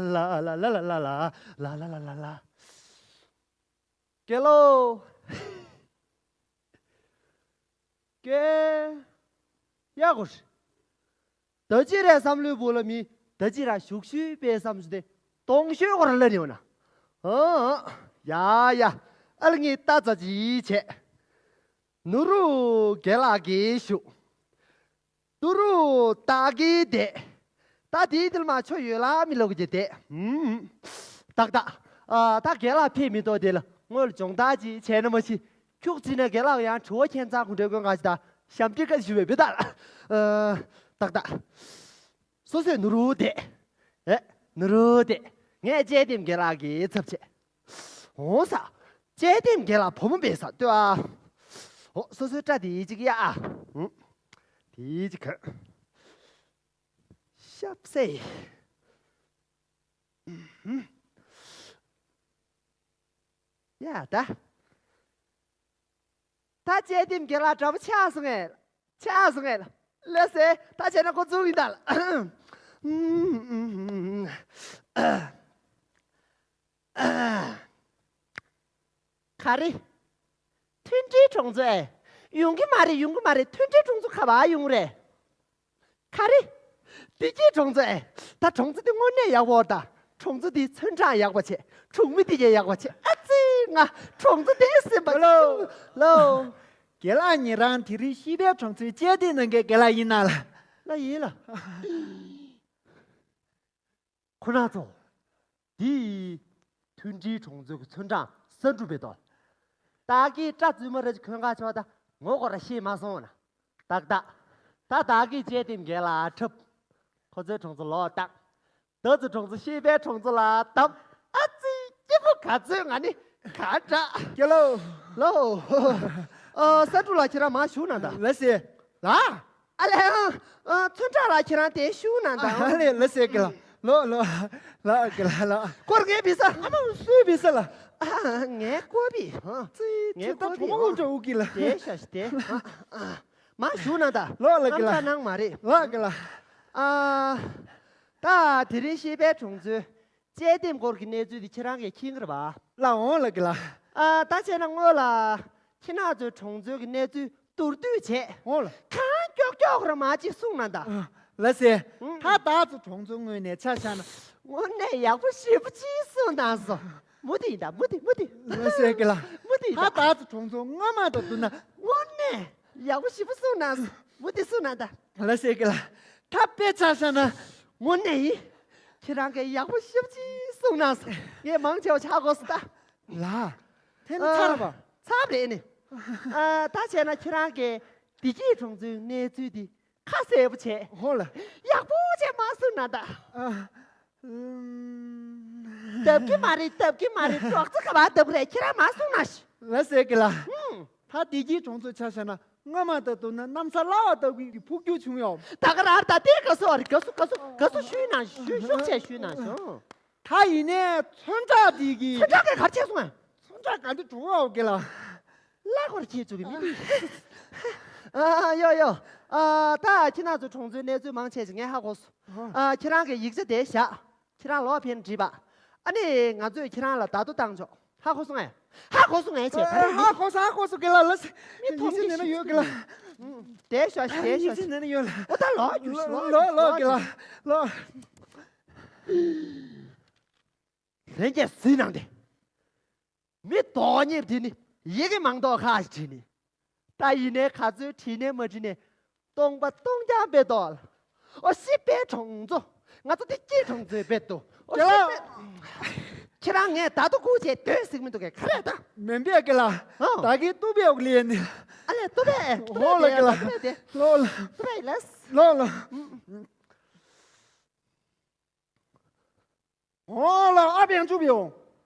དགེ་ལོ། དགེ། ཡ་གོ་ཧྲི། ད་ཅི་རེད་བསམ་བློའི་བུ་ལ་མི་ད་ཅི་ར་ཞུགས་ཤུལ་པའི་བསམ་ཞུ་སྟེ་གཏོང་ཤོད་གོ་ར་ལ་ནི་འོ་ན། ཨ་ཨ། ཡ་ཡ། ཨ་ལ་ངའི་ལྟ་ཙ་ཅི་བྱས། ནུ་རུ་རྒན་ལགས་ཀྱིས་ཞུ། ཏུ་རུ་སྟག་གིས་བསྡད། ད་དེའི་དིལ་མ་ཆོ་ཡོད་ལ་མི་ལོག་གི་བསྡད། ཧུམ། ཏག་ཏག་ཨ། ད་རྒན་ལགས་ཕེབས་མི་ཐོག་དེ་ལ་སྔོན་ལ་སྦྱོང་བརྡར་ཅིག་བྱས་ན་མ་ཤི། ཁྱུག་ཙི་ནས་རྒན་ལགས་ཡང་དྲི་བ་ཁྱད་མཚར་གུ་འདྲ་དགོས་ང་ཞིག་ད་ཞབས་འདྲི་བཀའ་ཞུ་བའི་བུ་ད། ཨ། ཏག་ཏག་སོ་སོས་ནུ་རུ་བསྡད། ཨེ། ནུ་རུ་བསྡད། ངས་ཅེ་དེམ་རྒན་ལགས་ཀྱི་ཚབ་བྱས། འོང་ས། ཅེ་དེམ་རྒན་ལགས་བུ་མོ་བས་ས་ལྟོས་ཨ། འོ་སོ་སོའི་སྐྲ་དེ་ཅིག་ཡ་ཨ། ཧུམ། དེ་ཅིག་ག་ཤབ་སེ། ཡ་ད། ད་ཅེ་དེམ་རྒན་ལགས་འདྲ་པོ་ཆགས་སོང་ངས། ཆགས་སོང་ངས། ལགས་སེ། ད་བྱས་ན་ཁོ་ཚུགས་ཡིན་ད་ལ། ག་རེ། མཐུན་སྒྲིལ་གྲོང་ཚོ་ཨེ། ཡོང་གི་མ་རེད། ཡོང་གི་མ་རེད། མཐུན་སྒྲིལ་གྲོང་ཚོ་ག་པར་ཡོང་རེད། ག་རེ། བདེ་སྐྱིད་གྲོང་ཚོ་ཨེ། ད་གྲོང་ཚོ་འདི་དངོས་གནས་ཡག་པོ་ད། གྲོང་ཚོ་འདིའི་ཚུན་གྲངས་ཡག་པོ་བྱས། གྲོང་མི་འདི་གས་ཡག་པོ་བྱས། ཨ་ཙི། ང་གྲོང་ཚོ་འདིའི་སེམས་པ། ལོ། ལོ། རྒན་ལགས་ཉེ་རང་དེ་རིང་ཤེས་པའི་གྲོང་ཚོའི་ཅེ་དེམ་ནང་གི་རྒན་ལགས་ཡིན་ན་ལ། ལ་ཡིན་ལ། ཁོ་ན་ཚོ། འདི། མཐུན་སྒྲིལ་གྲོང་ཚོའི་ཚུན་གྲངས་ས་འབྲུ་བེ་ཏོ། བདག་གིས་སྐྲ་རྫུན་མ་ར་ཅིག་གོན་ག་ཆོག་ད་ངོ་གོ་ར་ཤེས་མ་སོང་ན། ཏག་ཏག་ད་བདག་གིས་ཅེ་དེམ་རྒན་ལགས་འཁྲབ། ཁོ་ཚོའི་གྲོང་ཚོ་ལོག་བཏང་། ད་ཚོ་གྲོང་ཚོ་ཤེས་པའི་གྲོང་ཚོ་ལ་བདམས། ཨ་ཙི། སྐྱིད་པོ་ག་ཚོད་ང་ནི་ག་འདྲ། རྒན་ལགས། ལོ། ཨ། ས་འབྲུ་ལགས་ཁྱེད་རང་མར་བཞུགས་གནང་ད། ལགས་སེ། ལགས། ཨ་ལས། ཨ། ཚོན་ཁྲ་ལགས་ཁྱེད་རང་དེ་བཞུགས་གནང་དང་། ཨ་ལས། ལགས་སེ་རྒན་ལགས། ལགས་ལགས་ལགས་རྒན་ལགས་ལགས། སྐོར་ངས་བི་ས། ཨ་མ་སུའི་བི་ས་ལགས། ཨ། ངས་སྐོར་བི། ཨ། ཙི་ཙི། ངས་ད་སྐོར་བི། གྲོགས་མོ་ཨ། ཅོ་འུ་ཀི་ལགས། དེ་ཤ་ཤ་དེ། ཨ། ཨ། མ་བཞུགས་གནང་དང་། ལགས་ལགས་རྒན་ལགས། རྣམ་ཐར་གནང་མ་རེད། ལགས་རྒན་ལགས། ཨ། ད་དེ་རིང་ཤེས་དཔལ་གྲོང་ཚོའི་དཔྱད་འདེམས་སྐོར་གྱི་གནས་ཚུལ་དེ་ཁྱེད་རང་གིས་མཁྱེན་གྱི་རེད་པ། ལགས་འོང་ལགས་རྒན་ལགས། ཨ། ད་བྱས་ན་སྔོན་ལ་ཁྱེད་རང་ཚོའི་གྲོང་ཚོའི་གི་གནས་ཚུལ་མདོར་བསྡུས་བྱས། འོང་ལགས། གང་མགྱོགས་མགྱོགས་ར་མ་ཅིག་གསུངས་གནང་དང་། ཨ། ལགས་སེ། ཨང་། ད་བདག་ཚོ་གྲོང་ཚོའི་ངོས་ནས་ཆ་བཞག་ན། དངོས་གནས་ཡག་པོ་ཞེ་པོ་ཅིག་གསུངས་གནང་སོང་། མུ་མཐུད་ཡིན་ད། མུ་མཐུད། མུ་མཐུད། ལགས་སེ་རྒན་ལགས། མུ་མཐུད་ཡིན་ད། ད་བདག་ཚོ་གྲོང་ཚོ་སྔོན་མ་དང་བསྡུར་ན། དངོས་གནས་ཡག་པོ་ཞེ་པོ་གསུངས་གནང་སོང་། མུ་མཐུད་གསུངས་གནང་ད། ལགས་སེ་རྒན་ལགས། ད་དཔེ་ཆ་བཞག་ན། དངོས་གནས་ཡིན། ཁྱེད་རང་གིས་ཡག་པོ་ཞེ་པོ་ཅིག་གསུངས་གནང་སོང་། ངས་མང་ཆེ་བ་ཆགས་དགོས་སོ་ད། ལགས། དེ་ནི་ཚར་བ། ཨ། ཚར་རེད་ནི། ཨ། ད་བྱས་ན་ཁྱེད་རང་གིས་བདེ་སྐྱིད་གྲོང་ཚོའི་གནས་ཚུལ་འདི་ཁ་གསལ་པོ་བྱས། འོང་ལགས། ཡག་པོ་བྱས་མར་གསུངས་གནང་ད། ཨ། ཨུམ། བརྡབ་ཀྱི་མ་རེད། བརྡབ་ཀྱི་མ་རེད། སྒྲོག་ཙེ་ག་པར་བརྡབ་རེད། ཁྱེད་རང་མར་གསུངས་གནང་ཞིག། ལགས་སེ་རྒན་ལགས། ཨུམ། ད་བདེ་སྐྱིད་གྲོང་ཚོ་ཆ་བཞག་ན་སྔོན་མ་དང་བསྡུར་ན་གནམ་ས་བླ་འོག་ལྟ་བུའི་འཕོ་འགྱུར་བྱུང་ཡོད། ད་ག་རང་ད་ལྟའི་དགའ་བསུ་བ་རེད། དགའ་བསུ་དགའ་བསུ་དགའ་བསུ་ཞུས་གནང་ཞུ། ཤུགས་ཆེ་ཞུས་གནང་ཞུ། ད་ཡིན་ནའི་ཚོན་ཁྲ་འདི་གི། ཚོན་ཁྲ་གི་གར་ཆད་སོང་ངས། ཚོན་ཁྲ་ག་འདི་འགྲོ་བ་འོ་གེ་ལ། ལ་གོར་ཁྱེད་ཚོ་གི་མི་འདུག་ཨ་ཡོ་ཡོ། ཨ། ད་ཁྱེད་རང་ཚོ་གྲོང་ཚོའི་གནས་ཚུལ་མང་ཆེ་ཞིག་ངས་ཧ་གོ་སོང་། ཨ། ཁྱེད་རང་གི་ཡིག་ཆ་དེ་བཞག་ཁྱེད་རང་ལོག་ཕན་བྲིས་པ། ཨ་ནི་ང་ཚོས་ཁྱེད་རང་ལ་བརྡ་ཐོ་བཏང་ཆོག་ཧ་གོ་སོང་ངས། ཧ་གོ་སོང་ངས་བྱས། ཨ། ཧ་གོ་སོང་། ཧ་གོ་སོང་གི་ལ་ལ། མི་མཐོང་གི་ནས་ན་ཡོད་གི་ལ། དེ་ཤོ་ཤི། དེ་ཤོ་ཤི། ནས་ན་ཡོད་ལ། ཨོ་ད་ལོག་རྒྱུ་ཤི། ལོག་ལོག་གི་ལ། ལོག་ལྷན་རྒྱས་གཟིགས་གནང་སྟེ། མི་དོགས་གཉེར་དེ་ནི་ཡི་གེ་མང་དོག་ཁ་ཞིག་བྲིས་ནས། ད་ཡིན་ནའི་ག་ཚོད་བྲིས་ནའི་མ་བྲིས་ནའི་སྟོང་པ་སྟོང་རྐྱང་བེད་དོ། ཨོ་ཤེས་དཔལ་གྲོང་ཚོ། ང་ཚོ་བདེ་སྐྱིད་གྲོང་ཚོའི་བེད་དོ། ཨོ་ཤེས་དཔལ། ཁྱེད་རང་ངས་ད་དུ་ཁུག་ཅེས་སྡོད་ཟིག་མི་འདུག་གས། ག་རེ་ད། མེན་པས་གི་ལ། ཨ། ད་གི་ཏུ་བེ་འོག་ལེ་ནི། ཨ་ལས་ཏུ་བེ། ཏུ་བེ། ལོ་ལ་གི་ལ། ཏུ་བེ་དེ། ལོ་ལ། ཏུ་བེ་ལས། ལོ་ལ། འོ་ལ། ཨ་པན་ཅུ་བེའོ།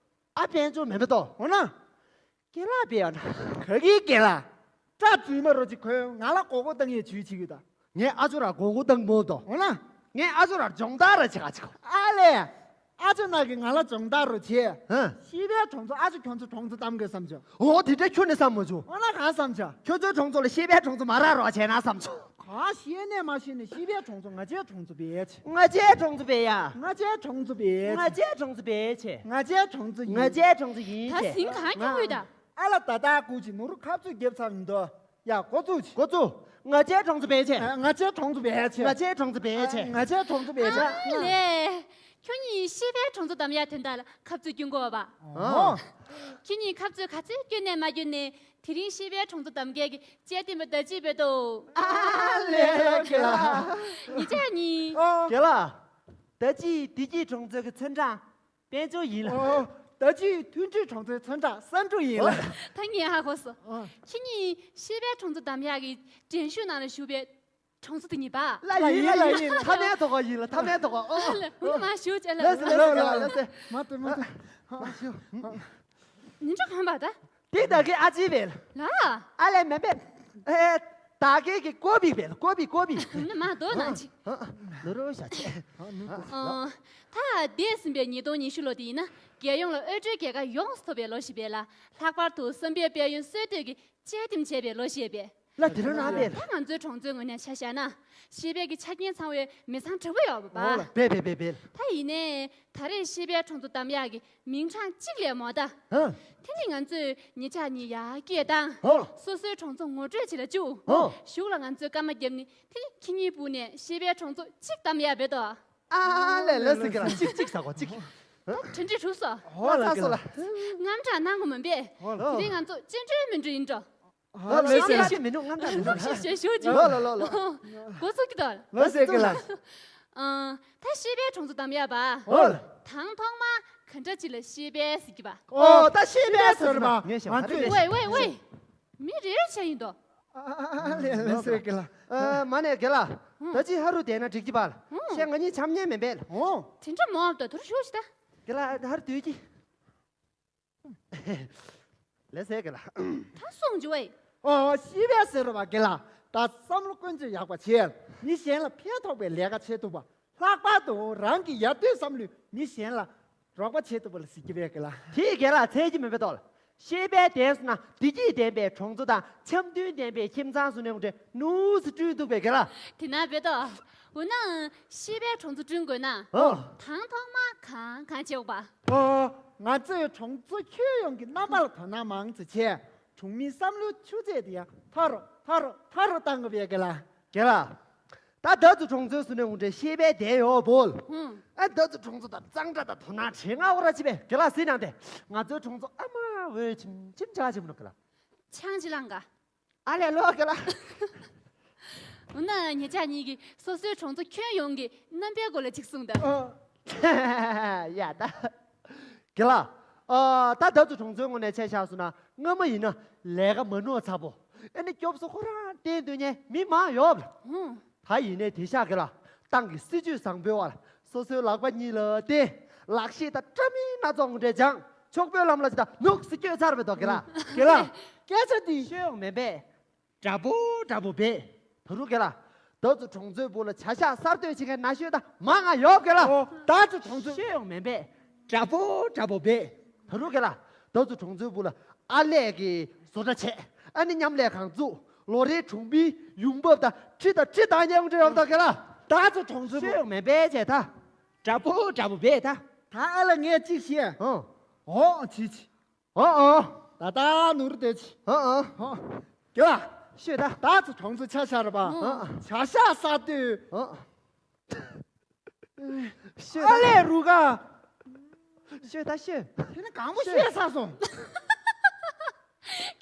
ཨ་པན་ཅུ་མེན་པ་ཏོ། འོ་ན། ཀེ་ལ་བེའོ་ན། ག་གི་ཀེ་ལ། སྐྲ་འཛུལ་མ་རོ་ཅིག་ཁོས་ང་ལ་མགོ་སྐོར་བཏང་ཡས་ཇུས་བྱེད་ཀྱི་ད། ངས་ཨ་ཅོ་ར་མགོ་སྐོར་བཏང་མོ་ཏོ། འོ་ན། ངས་ཨ་ཅོ་ར་སྦྱོང་བརྡར་ར་བྱེད་ག་ཅིག་ཨ་ལས། ཨ་ཅོ་ན་གི་ང་ལ་སྦྱོང་བརྡར་རོ་བྱེད། ཧ། ཤེས་དཔལ་གྲོང་ཚོ་ཨ་ཅོ་ཁྱོད་ཚོ་གྲོང་ཚོ་གཏམ་དགོས་བསམ་བྱུང་། འོ་དེ་འདྲ་ཁྱོད་ནས་བསམ་མ་བྱུང་། འོ་ན་གང་བསམ་བྱ། ཁྱོད་ཚོའི་གྲོང་ཚོ་ལ་ཤེས་དཔལ་གྲོང་ཚོ་མ་རག་རོགས་བྱས་ན་བསམ་བྱུང་། ག་ཤེས་ནས་མ་ཤེས་ནས་ཤེས་དཔལ་གྲོང་ཚོ་ང་ཅའི་གྲོང་ཚོ་བེད་ཆེ། ང་ཅའི་གྲོང་ཚོ་བེད་ཡ། ང་ཅའི་གྲོང་ཚོ་བེད་ཆེ། ང་ཅའི་གྲོང་ཚོ་བེད་ཆེ། ང་ཅའི་གྲོང་ཚོ་ཡིན། ང་ཅའི་གྲོང་ཚོ་ཡིན་ད་ཆེ། ཟིང་གང་སྐྱོ་བོ་ཡོད་ད། ཨ་ལ་ད་ད་ཀུ་ཅི་ནོར་ཁབ་ཚུ་རྒྱབ་ཚར་མི་འདུག་ཡ་འགོ་ཚུགས་ཅི། འགོ་ཚུགས། ང་ཅའི་གྲོང་ཚོ་བེད་ཆེ། ང་ཅའི་གྲོང་ཚོ་བེད་ཆེ། ང་ཅའི་གྲོང་ཚོ་བེད་ཆེ། ང་ཅའི་གྲོང་ཚོ་བེད་ཆེ། ཨ་ལས། ཁྱོད་གཉིས་ཤེས་དཔལ་གྲོང་ཚོ་གཏམ་ཡ་དོན་དག་ལ་ཁབ་ཚུ་སྐྱོན་དགོས་པ། ཨོ། ཁྱོད་གཉིས་ཁབ་ཚུ་ག་ཚོད་སྐྱོན་ནས་མ་སྐྱོན་ནས། དེ་རིང་ཤེས་དཔལ་གྲོང་ཚོ་གཏམ་མཁན་གྱི་དཔྱད་འདེམས་པ་ད་ཅི་བེད་དོ། ཨ་ལས་རྒན་ལགས། ཉེ་ཆར་ཉིན། ཨོ། རྒན་ལགས། ད་ཅི་བདེ་སྐྱིད་གྲོང་ཚོའི་གི་ཚོན་ཁྲ་དཔལ་འབྱོར་ཡིན་ལ། ཨོ། ད་ཅི་མཐུན་སྒྲིལ་གྲོང་ཚོའི་ཚོན་ཁྲ་བསམ་འགྲུབ་ཡིན་ལ། ཨོ། ད་ངས་ཧ་གོ་སོང་། ཨོ། ཁྱེད་གཉིས་ཤེས་དཔལ་གྲོང་ཚོ་གཏམ་ཡག་གི་འགྲན་ཞུགས་ནང་ལ་ཞུགས་པའི་གྲོང་ཚོ་དེ་ཉིད་པ། ལ་ཡིན་ལ་ཡིན། མཐའ་མའི་ཐོག་ཡིན་ལ། མཐའ་མའི་ཐོག་ཨོ། ལ་ལ་ཧུ་ནི་མ་ཞུ་ཅེ་ལ། ལ་ལ་ལ་ལ་ལ། མ་ཏུ་མ་ཏུ། ཉིན་གྲངས་གང་པ་ད། དེ་ད་གི་ཨ་ཅི་བེལ། ལ། ཨ་ལེ་མེ་བེལ། ཨེ། ད་གི་གི་ཀོ་བི་བེལ། ཀོ་བི་ཀོ་བི། ནི་མ་དོ་ན་ཅི། ནུ་རོ་ཤ་ཆེ། ཨ། ད་འདས་ཟིན་པའི་ཉིས་སྟོང་ཉི་ཤུ་ལོ་དེ་ཡིན་ན་རྒྱལ་ཡོངས་ལ་དབུལ་སྒྲོལ་རྒྱལ་ཁ་ཡོངས་སུ་ཐོབ་པའི་ལོ་ཞིག་བེལ་ལ། ལྷག་པར་དུ་བསམ་པའི་དཔལ་ཡོན་སྲོལ་གཏོད་ཀྱི་དཔྱད་འདེམས་བྱས་པའི་ལོ་ཞིག་བེལ། ལ་དེ་རུ་ན་བེལ། ད་ང་ཚོའི་གྲོང་ཚོའི་ངོས་ནས་ཆ་བཞག་ན། ཤེས་དཔལ་གྱི་ཆ་རྐྱེན་ཚང་བའི་མི་ཚང་དྲག་པོ་ཡོད་པ། འོ་ལ་བེལ་བེལ་བེལ་བེལ། ད་ཡིན་ནའི་ད་རེས་ཤེས་དཔལ་གྲོང་ཚོ་གཏམ་ཡག་གི་མིང་གྲངས་གཅིག་ལས་མོ་ད། ཧ། དེ་ནི་ང་ཚོས་ཉེ་ཆར་ཉིན་ཡར་རྒྱས་བཏང་། ཧ། སོ་སོའི་གྲོང་ཚོ་ངོ་སྤྲོད་བྱེད་ལ་བཅུག་ཧ། གཞུག་ལ་ང་ཚོས་སྐར་མ་བརྒྱབ་ནི་དེ་ནི་ཁྱེད་གཉིས་སྤུ་ནས་ཤེས་དཔལ་གྲོང་ཚོ་གཅིག་གཏམ་ཡག་བེད་དོ། ཨ་ལེ་ལེ་སི་ཀི་ར་གཅིག་གཅིག་ས་གོ་གཅིག་ད་གྲ་སྒྲིག་གྲུབ་སོ། ཧོ་ལ་ཚ་སོ་ལ། དངངས་སྐྲག་གནང་དགོས་མིན་པས། ཧོ་ལ། དེ་རིང་ང་ཚོ་སྤྱི་འགྲོའི་མི་འགྲོ་ཡིན་འགྲོ། ལོ་ལོ་ལོ། ཞེ་ཞེ་ཞེ་ཞེ་ཞེ་ཞེ་ཞེ། ལོ་ལོ་ལོ་ལོ། འགོ་ཚུགས་ཀྱི་འདུག་ལོ་སེ་ཀི་ལ། ཨ། ད་ཤེས་དཔལ་གྲོང་ཚོ་གཏམ་ཡག་པ། ཨོ། དང་ཐོག་མ་ག་འདྲ་ཅིག་ལ་ཤེས་དཔལ་ཟེར་གྱི་པ། ཨོ་ད་ཤེས་དཔལ་ཟེར་བ། ངས་ཞེ་མ་རེད། ཝེ་ཝེ་ཝེ། མི་རེ་རེ་བྱས་ཡིན་འདུག་ཨ་ལེ་ལེ་སེ་ཀི་ལ། ཨ་མ་ནས་རྒན་ལགས། ད་ཅི་ཧ་རུ་བསྡད་ན་འགྲིག་གི་པ་ལ། ཤེས་ང་གཉིས་འཆམ་ཉན་མེད་པས་ལ། ཨོ། དེ་འདྲ་མོ་ཨབ་ད་དུར་ཤོག་ཤི་ད། རྒན་ལགས་ཧ་རུ་སྡོད་ཀྱི། ལེ་སེ་ཀི་ལ། ད་སོང་ཇུ་ཝེ། ཨོ་ཤེས་དཔལ་ཟེར་བ་རྒན་ལགས། ད་བསམ་བློ་ཀུན་སྤྱོད་ཡག་པ་བྱས། མི་གཞན་ལ་ཕན་ཐོགས་པའི་ལས་ཀ་བྱེད་ཐུབ་པ། ལྷག་པར་དུ་རང་གི་ཡར་ཐོན་བསམ་བློས་མི་གཞན་ལ་རོགས་པ་བྱེད་ཐུབ་པ་ལ་ཟེར་གྱི་བས་གི་ལ། དེ་རྒན་ལགས་འཚལ་གྱི་མེད་པའི་ཐོག་ལ། ཤེས་དཔལ་ལྡན་སོང་ན་བདེ་སྐྱིད་ལྡན་པའི་གྲོང་ཚོ་དང་འཆམ་མཐུན་ལྡན་པའི་ཁྱིམ་ཚང་སོང་ནས་འདྲ་ནུས་སུ་བསྐྲུན་ཐུབ་པས་གི་ལ། དེ་ན་བས་ཏོ། འོ་ན་ཤེས་དཔལ་གྲོང་ཚོ་བསྐྲུན་དགོས་ན། ཨོ། དང་ཐོག་མ་གང་གང་བྱེད་དགོས་པ། ཨོ། ང་ཚོས་གྲོང་ཚོ་ཁྱོན་ཡོངས་ཀྱི་རྣམ་པ་ལ་དོ་སྣང་མང་ཙམ་བྱས། གྲོང་མིའི་བསམ་བློའི་ཆུ་ཚད་དེ་ཡང་མཐོ་རུ་མཐོ་རུ་མཐོ་རུ་བཏང་དགོས་པས་གི་ལ། རྒན་ལགས། ད་ད་ཚོ་གྲོང་ཚོའི་སུ་ནས་འོང་འདྲའི་ཤེས་དཔལ་ལྡན་ཡོད་བོལ། ཧུམ། ཨ་ད་ཚོ་གྲོང་ཚོ་དང་གཙང་སྦྲ་དང་དོ་སྣང་བྱེད་ང་འོ་ར་ཅི་བས་གི་ལ་ཟིན་ནང་དེ། ང་ཚོའི་གྲོང་ཚོ་ཨ་མ་འོས་ཆིམ་ཆིམ་ཆ་ཆིམ་ནོ་གི་ལ། ཆང་ཅི་ལང་ག། ཨ་ལས་ལོ་གི་ལ། འོ་ན་ཉེ་ཆར་ཉིད་ཀྱིས་སོ་སོའི་གྲོང་ཚོ་ཁྱོན་ཡོངས་ཀྱི་རྣམ་པའི་སྐོར་ལ་ཅིག་གསུངས་དང་། ཡ་ད། གི་ལ། ཨ་ད་ད་ཚོ་གྲོང་ཚོའི་ངོས་ནས་ཆ་བཞག་སོང་ན་སྔ་མ་ཡིན་ན་ལས་ཀ་མ་ནོར་ཚ་པོ། ཨ་ནི་སྐྱོབ་གསོ་ཁོ་རང་བསྟེན་སྡོད་མཁན་མི་མང་ཡོད་པ། ཧུམ། ད་ཡིན་ནའི་དེང་ཞག་གི་ལ། ཏང་གི་སྲིད་ཇུས་བཟང་པོའི་འོག་ལ་སོ་སོའི་ལག་པ་གཉིས་ལ་བརྟེན། ལག་ཤེས་དང་བཀྲ་མིན་སྣ་ཚོགས་འདྲ་སྦྱངས། ཕྱུག་པོའི་ལམ་ལ་ཅི་དང་ནུག་སེ་བསྐྱོད་ཚར་བའི་ཐོག་གི་ལ། གི་ལ། སྐད་ཆ་དེ་ཤོད་ཡོང་མེད་པས། འདྲ་པོ་འདྲ་པོ་བས། ད་རུང་གི་ལ། ད་ཚོ་གྲོང་ཚོའི་བུ་ལ་བྱ་གཞག་གསར་གཏོད་བྱེད་མཁན་ན་ཤོད་ད་མང་ང་ཡོད་གི་ལ། ཨོ། ད་ཚོ་གྲོང་ཚོའི་ཤོད་ཡོང་མེད་པས། འདྲ་པོ་འདྲ་པོ་བས། ད་རུང་གི་ལ། ད་ཚོ་གྲོང་ཚོའི་བུ་ལ་ཨར་ལས་ཀྱི་བཟོ་གྲྭ་བྱས། ཨ་ནི་མཉམ་ལས་ཁང་བཙུགས། ལོ་རེའི་གྲོང་པའི་ཡོང་འབབ་དང་ཁྲི་དང་ཁྲི་དང་ཉེ་འོང་འདྲ་ཡོང་ད་གི་ལ། ད་ཚོ་གྲོང་ཚོའི་བུ་ཤོད་ཡོང་མེད་པས་བྱས་ད། འདྲ་པོ་འདྲ་པོ་བས་ད། ད་ཨ་ལ་ངས་གཅིག་བཤད། ཨོ། ཨོ་ཅི་ཅི། ཨོ་ཨོ། ད་ད་ནོར་དེ་ཅི། ཨོ་ཨོ། ཨོ། རྒྱ། ཤོད་ད། ད་ཚོ་གྲོང་ཚོ་ཆ་ཤར་བ། ཨོ། བྱ་ཤ་ས་དུས། ཨོ། ཤོད་ཨ་ད། ལས་རུ་ག། ཤོད་ད་ཤོད། དེ་ནི་གང་པོ་ཤོད་ཤོད་ས་སོང་།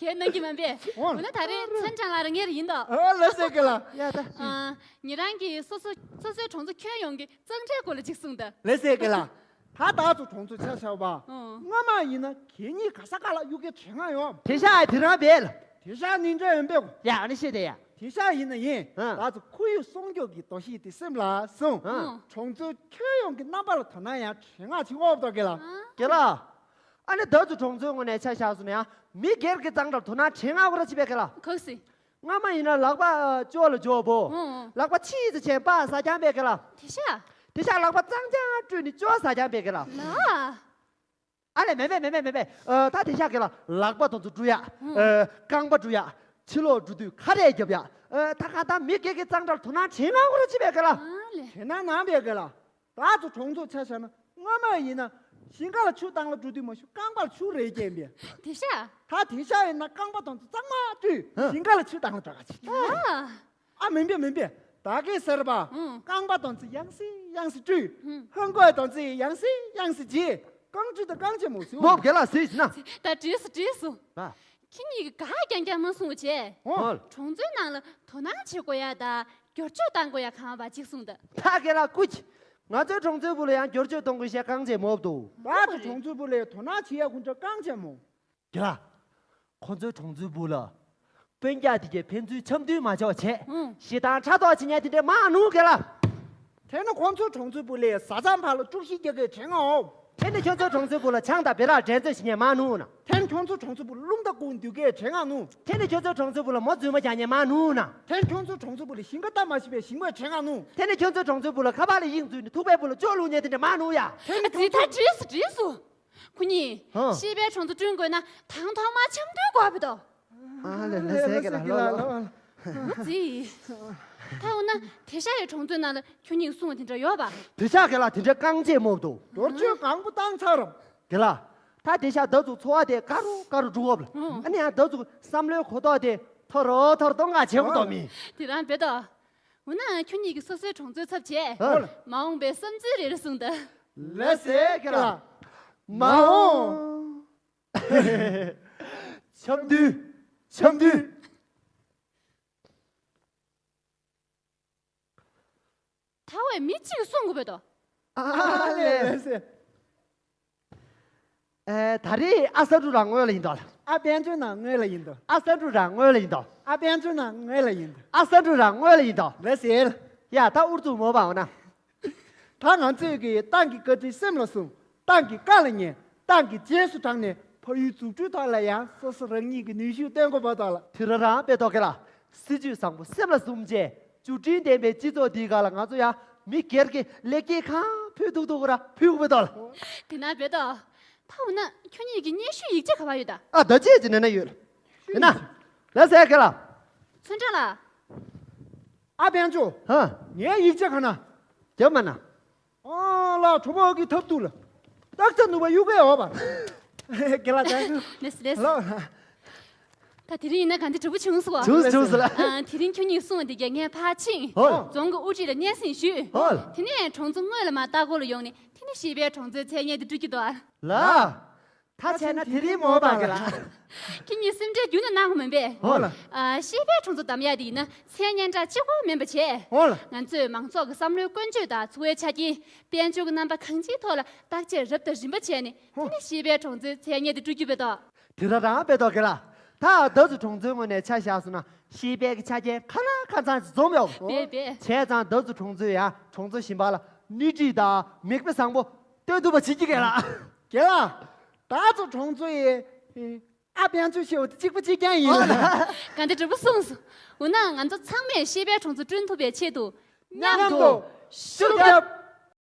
གལ་གནང་གི་མ་འབད། ཨོ། འོ་ན་ད་རེས་ཚན་ཀྲང་ལ་རང་ངེར་ཡིན་ད། ཨོ་ལ་སེ་གི་ལ། ཡ་ད། ཨ། ཉེ་རང་གིས་སོ་སོ་སོ་སོའི་གྲོང་ཚོ་ཁྱོན་ཡོངས་ཀྱི་གཙང་སྦྲའི་སྐོར་ལ་ཅིག་གསུངས་ད། ལ་སེ་གི་ལ། ད་ད་ཚོ་གྲོང་ཚོ་ཆ་བཞག་པ། ཨོ། སྔ་མ་ཡིན་ན་གད་སྙིགས་ག་ས་ག་ལ་གཡུག་གི་དྲན་ང་ཡོང་། དེ་ཤ་ཨ་དེ་རང་བས་ལ། དེ་ཤ་ནི་འདྲ་ཡོན་པས། ཡ་ཨ་ནི་ཤེས་དེ་ཡ། དེ་ཤ་ཡིན་ན་ཡིན། ཨ། ད་ཚོ་ཁོར་ཡུག་སྲུང་སྐྱོབ་ཀྱི་འདུ་ཤེས་དེ་སེམས་ལ་བཟུང་། ཨ། གྲོང་ཚོ་ཁྱོན་ཡོངས་ཀྱི་རྣམ་པ་ལ་དོ་སྣང་ཡང་དྲན་ང་ཅིག་འོབ་དོ་གི་ལ། གི་ལ། ཨ་ནི་ད་ཚོ་གྲོང་ཚོའི་ངོས་ནས་ཆ་བཞག་སོང་ན་ཡང་མི་སྒེར་གྱི་གཙང་སྦྲར་དོ་སྣང་དྲན་ང་འོ་ར་ཅི་བས་གི་ལ། ཁོག་སི། སྔ་མ་ཡིན་ན་ལག་པ་ཅོག་ལ་འཇོག་བོ། ཨོ། ལག་པ་ཕྱིས་སུ་ཆེན་པ་ཟ་རྐྱང་པས་གི་ལ། དེ་ཤ། དེ་ཤ་ལག་པ་གཙང་རྐྱང་བཀྲུས་ནས་ཅོག་ཟ་རྐྱང་པས་གི་ལ། ལ། ཨ་ལས་མེད་མེད་མེད་མེད་མེད་མེད། ཨ་ད་དེ་ཤ་གི་ལ་ལག་པ་དང་ཚོ་བཀྲུ་ཡ། ཨ་རྐང་པ་བཀྲུ་ཡ། ཕྱི་ལོགས་འགྲོ་དུས་ཁ་རས་རྒྱབ་ཡ། ཨ་ད་ག་ད་མི་སྒེར་གྱི་གཙང་སྦྲར་དོ་སྣང་བྱེད་ང་འོ་ར་ཅི་བས་གི་ལ། ཨ་ལས། དེ་ན་ནང་བས་གི་ལ། ད་ཚོ་གྲོང་ཚོ་ཆ་བཞག་ན་སྔ་མ་ཡིན་ན་ཞིང་ཁ་ལ་ཆུ་བཏང་ལ་འགྲོ་དུས་མ་ཤུ་རྐང་པར་ཆུ་རེ་སྐྱེན་པས། དེ་ཤ། ད་དེ་ཤ་ཡིན་ན་རྐང་པ་དང་ཚོ་གཙང་མ་བཀྲུས། ཧ། ཞིང་ཁ་ལ་ཆུ་བཏང་ལ་འགྲོ་ག་ཅི། ཨ། ཨ་མིན་པས་མིན་པས། ད་གེ་ཟེར་བ། ཨང་། རྐང་པ་དང་ཚོ་ཡང་སེ་ཡང་སེ་བཀྲུས། ཧུམ། ལྷམ་གོག་དང་ཚོ་ཡང་སེ་ཡང་སེ་བརྗེས། རྐང་བཀྲུས་དང་རྐང་རྗེས་མོ་ཟེར། མོ་གེ་ལ་ཟེར་ན། ད་བྲིས་སོ་བྲིས་སོ། ཨ། ཁྱེད་གཉིས་ཀྱིས་ག་རྐྱང་རྐྱང་མ་གསུང་བ་བྱས། ཨོ། གྲོང་ཚོའི་ནང་ལ་དོ་སྣང་བྱེད་དགོས་ཡ་ད་བསྒྱུར་བཅོས་བཏང་དགོས་ཡ་གང་བ་ཅིག་གསུངས་ད། ད་གེ་ལ་ཀུ་ཅི། ང་ཚོའི་གྲོང་ཚོའི་བུ་ལ་ཡང་བསྒྱུར་བཅོས་གཏོང་དགོས་ཤེས་རྐང་རྗེས་མོ་འདུག་ད་ཚོ་གྲོང་ཚོའི་བུ་ལ་དོ་སྣང་བྱེད་ཡ་ཀུན་ཀྲང་རྐང་རྗེས་མོ། གེ་ལ། ཁོ་ཚོའི་གྲོང་ཚོའི་བུ་ལ། སྤུན་ཀྱག་དེ་གས་ཕན་ཚུན་འཆམ་མཐུན་མ་བྱས་པ་བྱས། ཨང་། ཞེ་སྡང་ཕྲག་དོག་བྱེད་མཁན་དེ་འདྲས་མང་ནུག་གེ་ལ། དེ་ནི་ཁོ་ཚོའི་གྲོང་ཚོའི་བུ་ལས་བཟའ་ཚང་བར་ལ་དཀྲུག་ཤིང་རྒྱག་གི་དྲན་ང་འོ། དེ་ནི་ཁྱོད་ཚོའི་གྲོང་ཚོའི་བུ་ལ་ཆང་དང་བེ་རག་འགྲན་རྩོད་བྱེད་མཁན་མང་ནུག་ན། དེ་ནི་ཁྱོད་ཚོའི་གྲོང་ཚོའི་བུ་ལ་རླུང་རྟ་བསྐུར་འདུག་གི་དྲན་ང་ནུག་དེ་ནི་ཁྱོད་ཚོའི་གྲོང་ཚོའི་བུ་ལ་མོ་རྫུན་མ་རྒྱག་མཁན་མང་ནུག་ན། དེ་ནི་ཁྱོད་ཚོའི་གྲོང་ཚོའི་བུ་ལ་ཞིང་ཁ་སྟབས་མ་ཤེས་པའི་ཞིང་པ་དྲན་ང་ནུག་དེ་ནི་ཁྱོད་ཚོའི་གྲོང་ཚོའི་བུ་ལ་ཁ་པར་ལ་དབྱིངས་འཛུལ་ནས་ཐུག་པའི་བུ་ལ་ཅོག་བླུགས་མཁན་དེ་འདྲས་མང་ནུག་ཡ། དེ་ནི་ད་བྲིས་སོ་བྲིས་སོ། ཁོ་གཉིས། ཧ། ཤེས་དཔལ་གྲོང་ཚོ་བསྐྲུན་དགོས་ན་དང་ཐོག་མར་འཆམ་མཐུན་དགོས་པ་དོ། ཨ་ལེ་ལེ་ཟེར་གི་ལ་ལོ་ལོ། ཨ་ཙི། ད་འོ་ན་དེ་ཤ་ཡི་གྲོང་ཚོའི་ནང་ལ་ཁྱོད་གཉིས་གསུང་བ་དེ་འདྲ་ཡོད་པ། དེ་ཤ་གི་ལ་དེ་འདྲ་རྐང་རྗེས་མོ་འདུག་བསྒྱུར་བཅོས་གང་པོ་བཏང་ཚར། གི་ལ། ད་དེ་ཤ་ད་ཚོ་འཚོ་བ་དེ་དཀའ་རུ་དཀའ་རུ་འགྲོ་བ། ཨ་ནི་ཡང་ད་ཚོ་བསམ་བློའི་གོ་རྟོགས་དེ་མཐོ་རུ་མཐོ་རུ་གཏོང་ག་བྱེད་དགོས་དོ་མི། དེ་རང་བེ་ཏོ། འོ་ན་ཁྱོད་གཉིས་ཀྱིས་སོ་སོའི་གྲོང་ཚོའི་ཚབ་བྱས། ཨ། མ་འོངས་པའི་བསམ་ཚུལ་རེ་རེ་གསུངས་དང་། ལགས་སེ་གི་ལ། མ་འོངས། འཆམ་མཐུན། འཆམ་མཐུན། ད་བས་མི་གཅིག་གིས་གསུང་དགོས་པས་དོ། ཨ་ལེ། ལགས་སེ། ཨེ། ད་རེས་ཨ་ས་འབྲུ་རང་ངོས་ལ་ཡིན་དོ། ཨ་དཔལ་འབྱོར་ནང་ངོས་ལ་ཡིན་དོ། ཨ་ས་འབྲུ་རང་ངོས་ལ་ཡིན་དོ། ཨ་དཔལ་འབྱོར་ནང་ངོས་ལ་ཡིན་དོ། ཨ་ས་འབྲུ་རང་ངོས་ལ་ཡིན་དོ། ལགས་སེ། ཡ་ད་ཨུར་ཚུགས་མོ་བ་འོ་ན། ད་ང་ཚོས་ཀྱི་ཏང་གི་བཀའ་དྲིན་སེམས་ལ་ཟུངས། ཏང་གི་བཀའ་ལ་ཉན། ཏང་གི་རྗེས་སུ་འབྲངས་ནས་ཕ་ཡུལ་འཛུགས་སྐྲུན་ཐོག་ལ་ཡང་སོ་སོ་རང་ཉིད་ཀྱི་ནུས་ཤུགས་བཏོན་དགོས་པ་དང་ལ། དུས་ར་རང་དཔེ་ཐོག་གི་ལ། སྲིད་ཇུས་བཟང་པོ་སེམས་ལ་ཟུམ་བྱས། བརྒྱུད་འཕྲིན་ལྡན་པའི་སྤྱི་ཚོགས་འདིའི་སྒང་ལ་ང་ཚོ་ཡང་མི་སྒེར་གྱི་ལེགས་སྐྱེས་གང་ཕུལ་ཐུབ་ཐུབ་ཀྱི་ར་ཕུལ་དགོས་པའི་ཐོག་ལ། དེ་ན་བེ་ཏོ། ད་འོ་ན་ཁྱོད་གཉིས་ཀྱི་སྙན་ཞུའི་ཡིག་ཆ་ག་པར་ཡོད་ད། ཨ་ད་ཅི་ཅི་ནས་ན་ཡོད། ཡིན་ན། ལ་ཟེར་ག་ལ། ཚོན་ཁྲ་ལ། ཨ་དཔལ་འབྱོར། ཧ། ངའི་ཡིག་ཆ་ག་ན། རྒྱབ་མ་ན། ཨ་ལ་གྲོ་པོ་གི་ཐབ་ཏུ་ལ། སྟག་རྩེ་ནུས་པ་གཡུག་གི་ཡོད་པ། དགེ་ལགས་ད། ལེས་ལེས། ལ། ད་དེ་རིང་ཡིན་ན་ག་འདི་གྲུབ་པོ་བྱུང་སོང་བ། བྱུང་སོང་ལ། ཨ་དེ་རིང་ཁྱོད་གཉིས་གསུངས་པ་དེ་གས་ངས་ཕར་ཕྱིན། ཧོ། རྫོང་གི་དབུ་ཁྲིད་ལ་སྙན་སེང་ཞུས། ཧོ། དེ་ནས་གྲོང་ཚོ་དངོས་ལ་མར་ལྟ་སྐོར་ལ་ཡོང་ནས་དེ་ནས་ཤེས་དཔལ་གྲོང་ཚོའི་མཚན་སྙན་དེ་སྤྲོད་རྒྱུ་འདུག་ཨ། ལ། ད་བྱས་ན་དེ་རིང་མོ་པ་ག་ལ། ཁྱེད་གཉིས་སེམས་ཁྲལ་རྒྱུན་ནས་གནང་དགོས་མིན་པས། ཧོ་ལ། ཨ་ཤེས་དཔལ་གྲོང་ཚོ་བདམས་ཡ་དེ་ཡིན་ན་མཚན་སྙན་གྲགས་གཅིག་པོ་མིན་པ་བྱས། ཧོ་ལ། ང་ཚོས་མང་ཚོགས་ཀྱི་བསམ་བློའི་ཀུན་སྤྱོད་དང་འཚོ་བའི་ཆ་རྐྱེན། དཔལ་འབྱོར་གྱི་རྣམ་པ་གང་ཅིའི་ཐོག་ལ་བརྟག་དཔྱད་རབ་དང་རིམ་པ་བྱས་ནས། ཧོ། དེ་ནས་ཤེས་དཔལ་གྲོང་ཚོའི་མཚན་སྙན་དེ་སྤྲོད་རྒྱུ་བེ་ཏོ། དེ་ར་རང་བེ་ཏོ་ག་ལ། ད་ད་ཚོ་གྲོང་ཚོའི་ངོས་ནས་ཆ་བཞག་སོང་ན་ཤེས་དཔལ་གྱི་ཆ་རྐྱེན་ཁ་ལ་ཁ་ཚང་ཞིག་འཛོམས་ཡོད། བེ་བེ། བྱས་ཙང་ད་ཚོ་གྲོང་ཚོས་ཡང་གྲོང་ཚོ་གཞན་པ་ལ་སྣེ་ཁྲིད་དང་མིག་དཔེ་བཟང་པོ་སྟོན་ཐུབ་པ་བྱེད་ཀྱི་ག་ལ། ག་ལ། ད་ཚོ་གྲོང་ཚོ་ཡི་ཨ་དཔལ་འབྱོར་ཤེས་པ་དེ་གཅིག་པ་གཅིག་རྐྱང་ཡིན། ག་འདི་གྲུབ་པོ་གསུངས་སོང་། འོ་ན་ང་ཚོ་ཚང་མས་ཤེས་དཔལ་གྲོང་ཚོ་བསྐྲུན་ཐུབ་པའི་ཆེད་དུ་མཉམ་དུ་ཤུགས་རྒྱབ།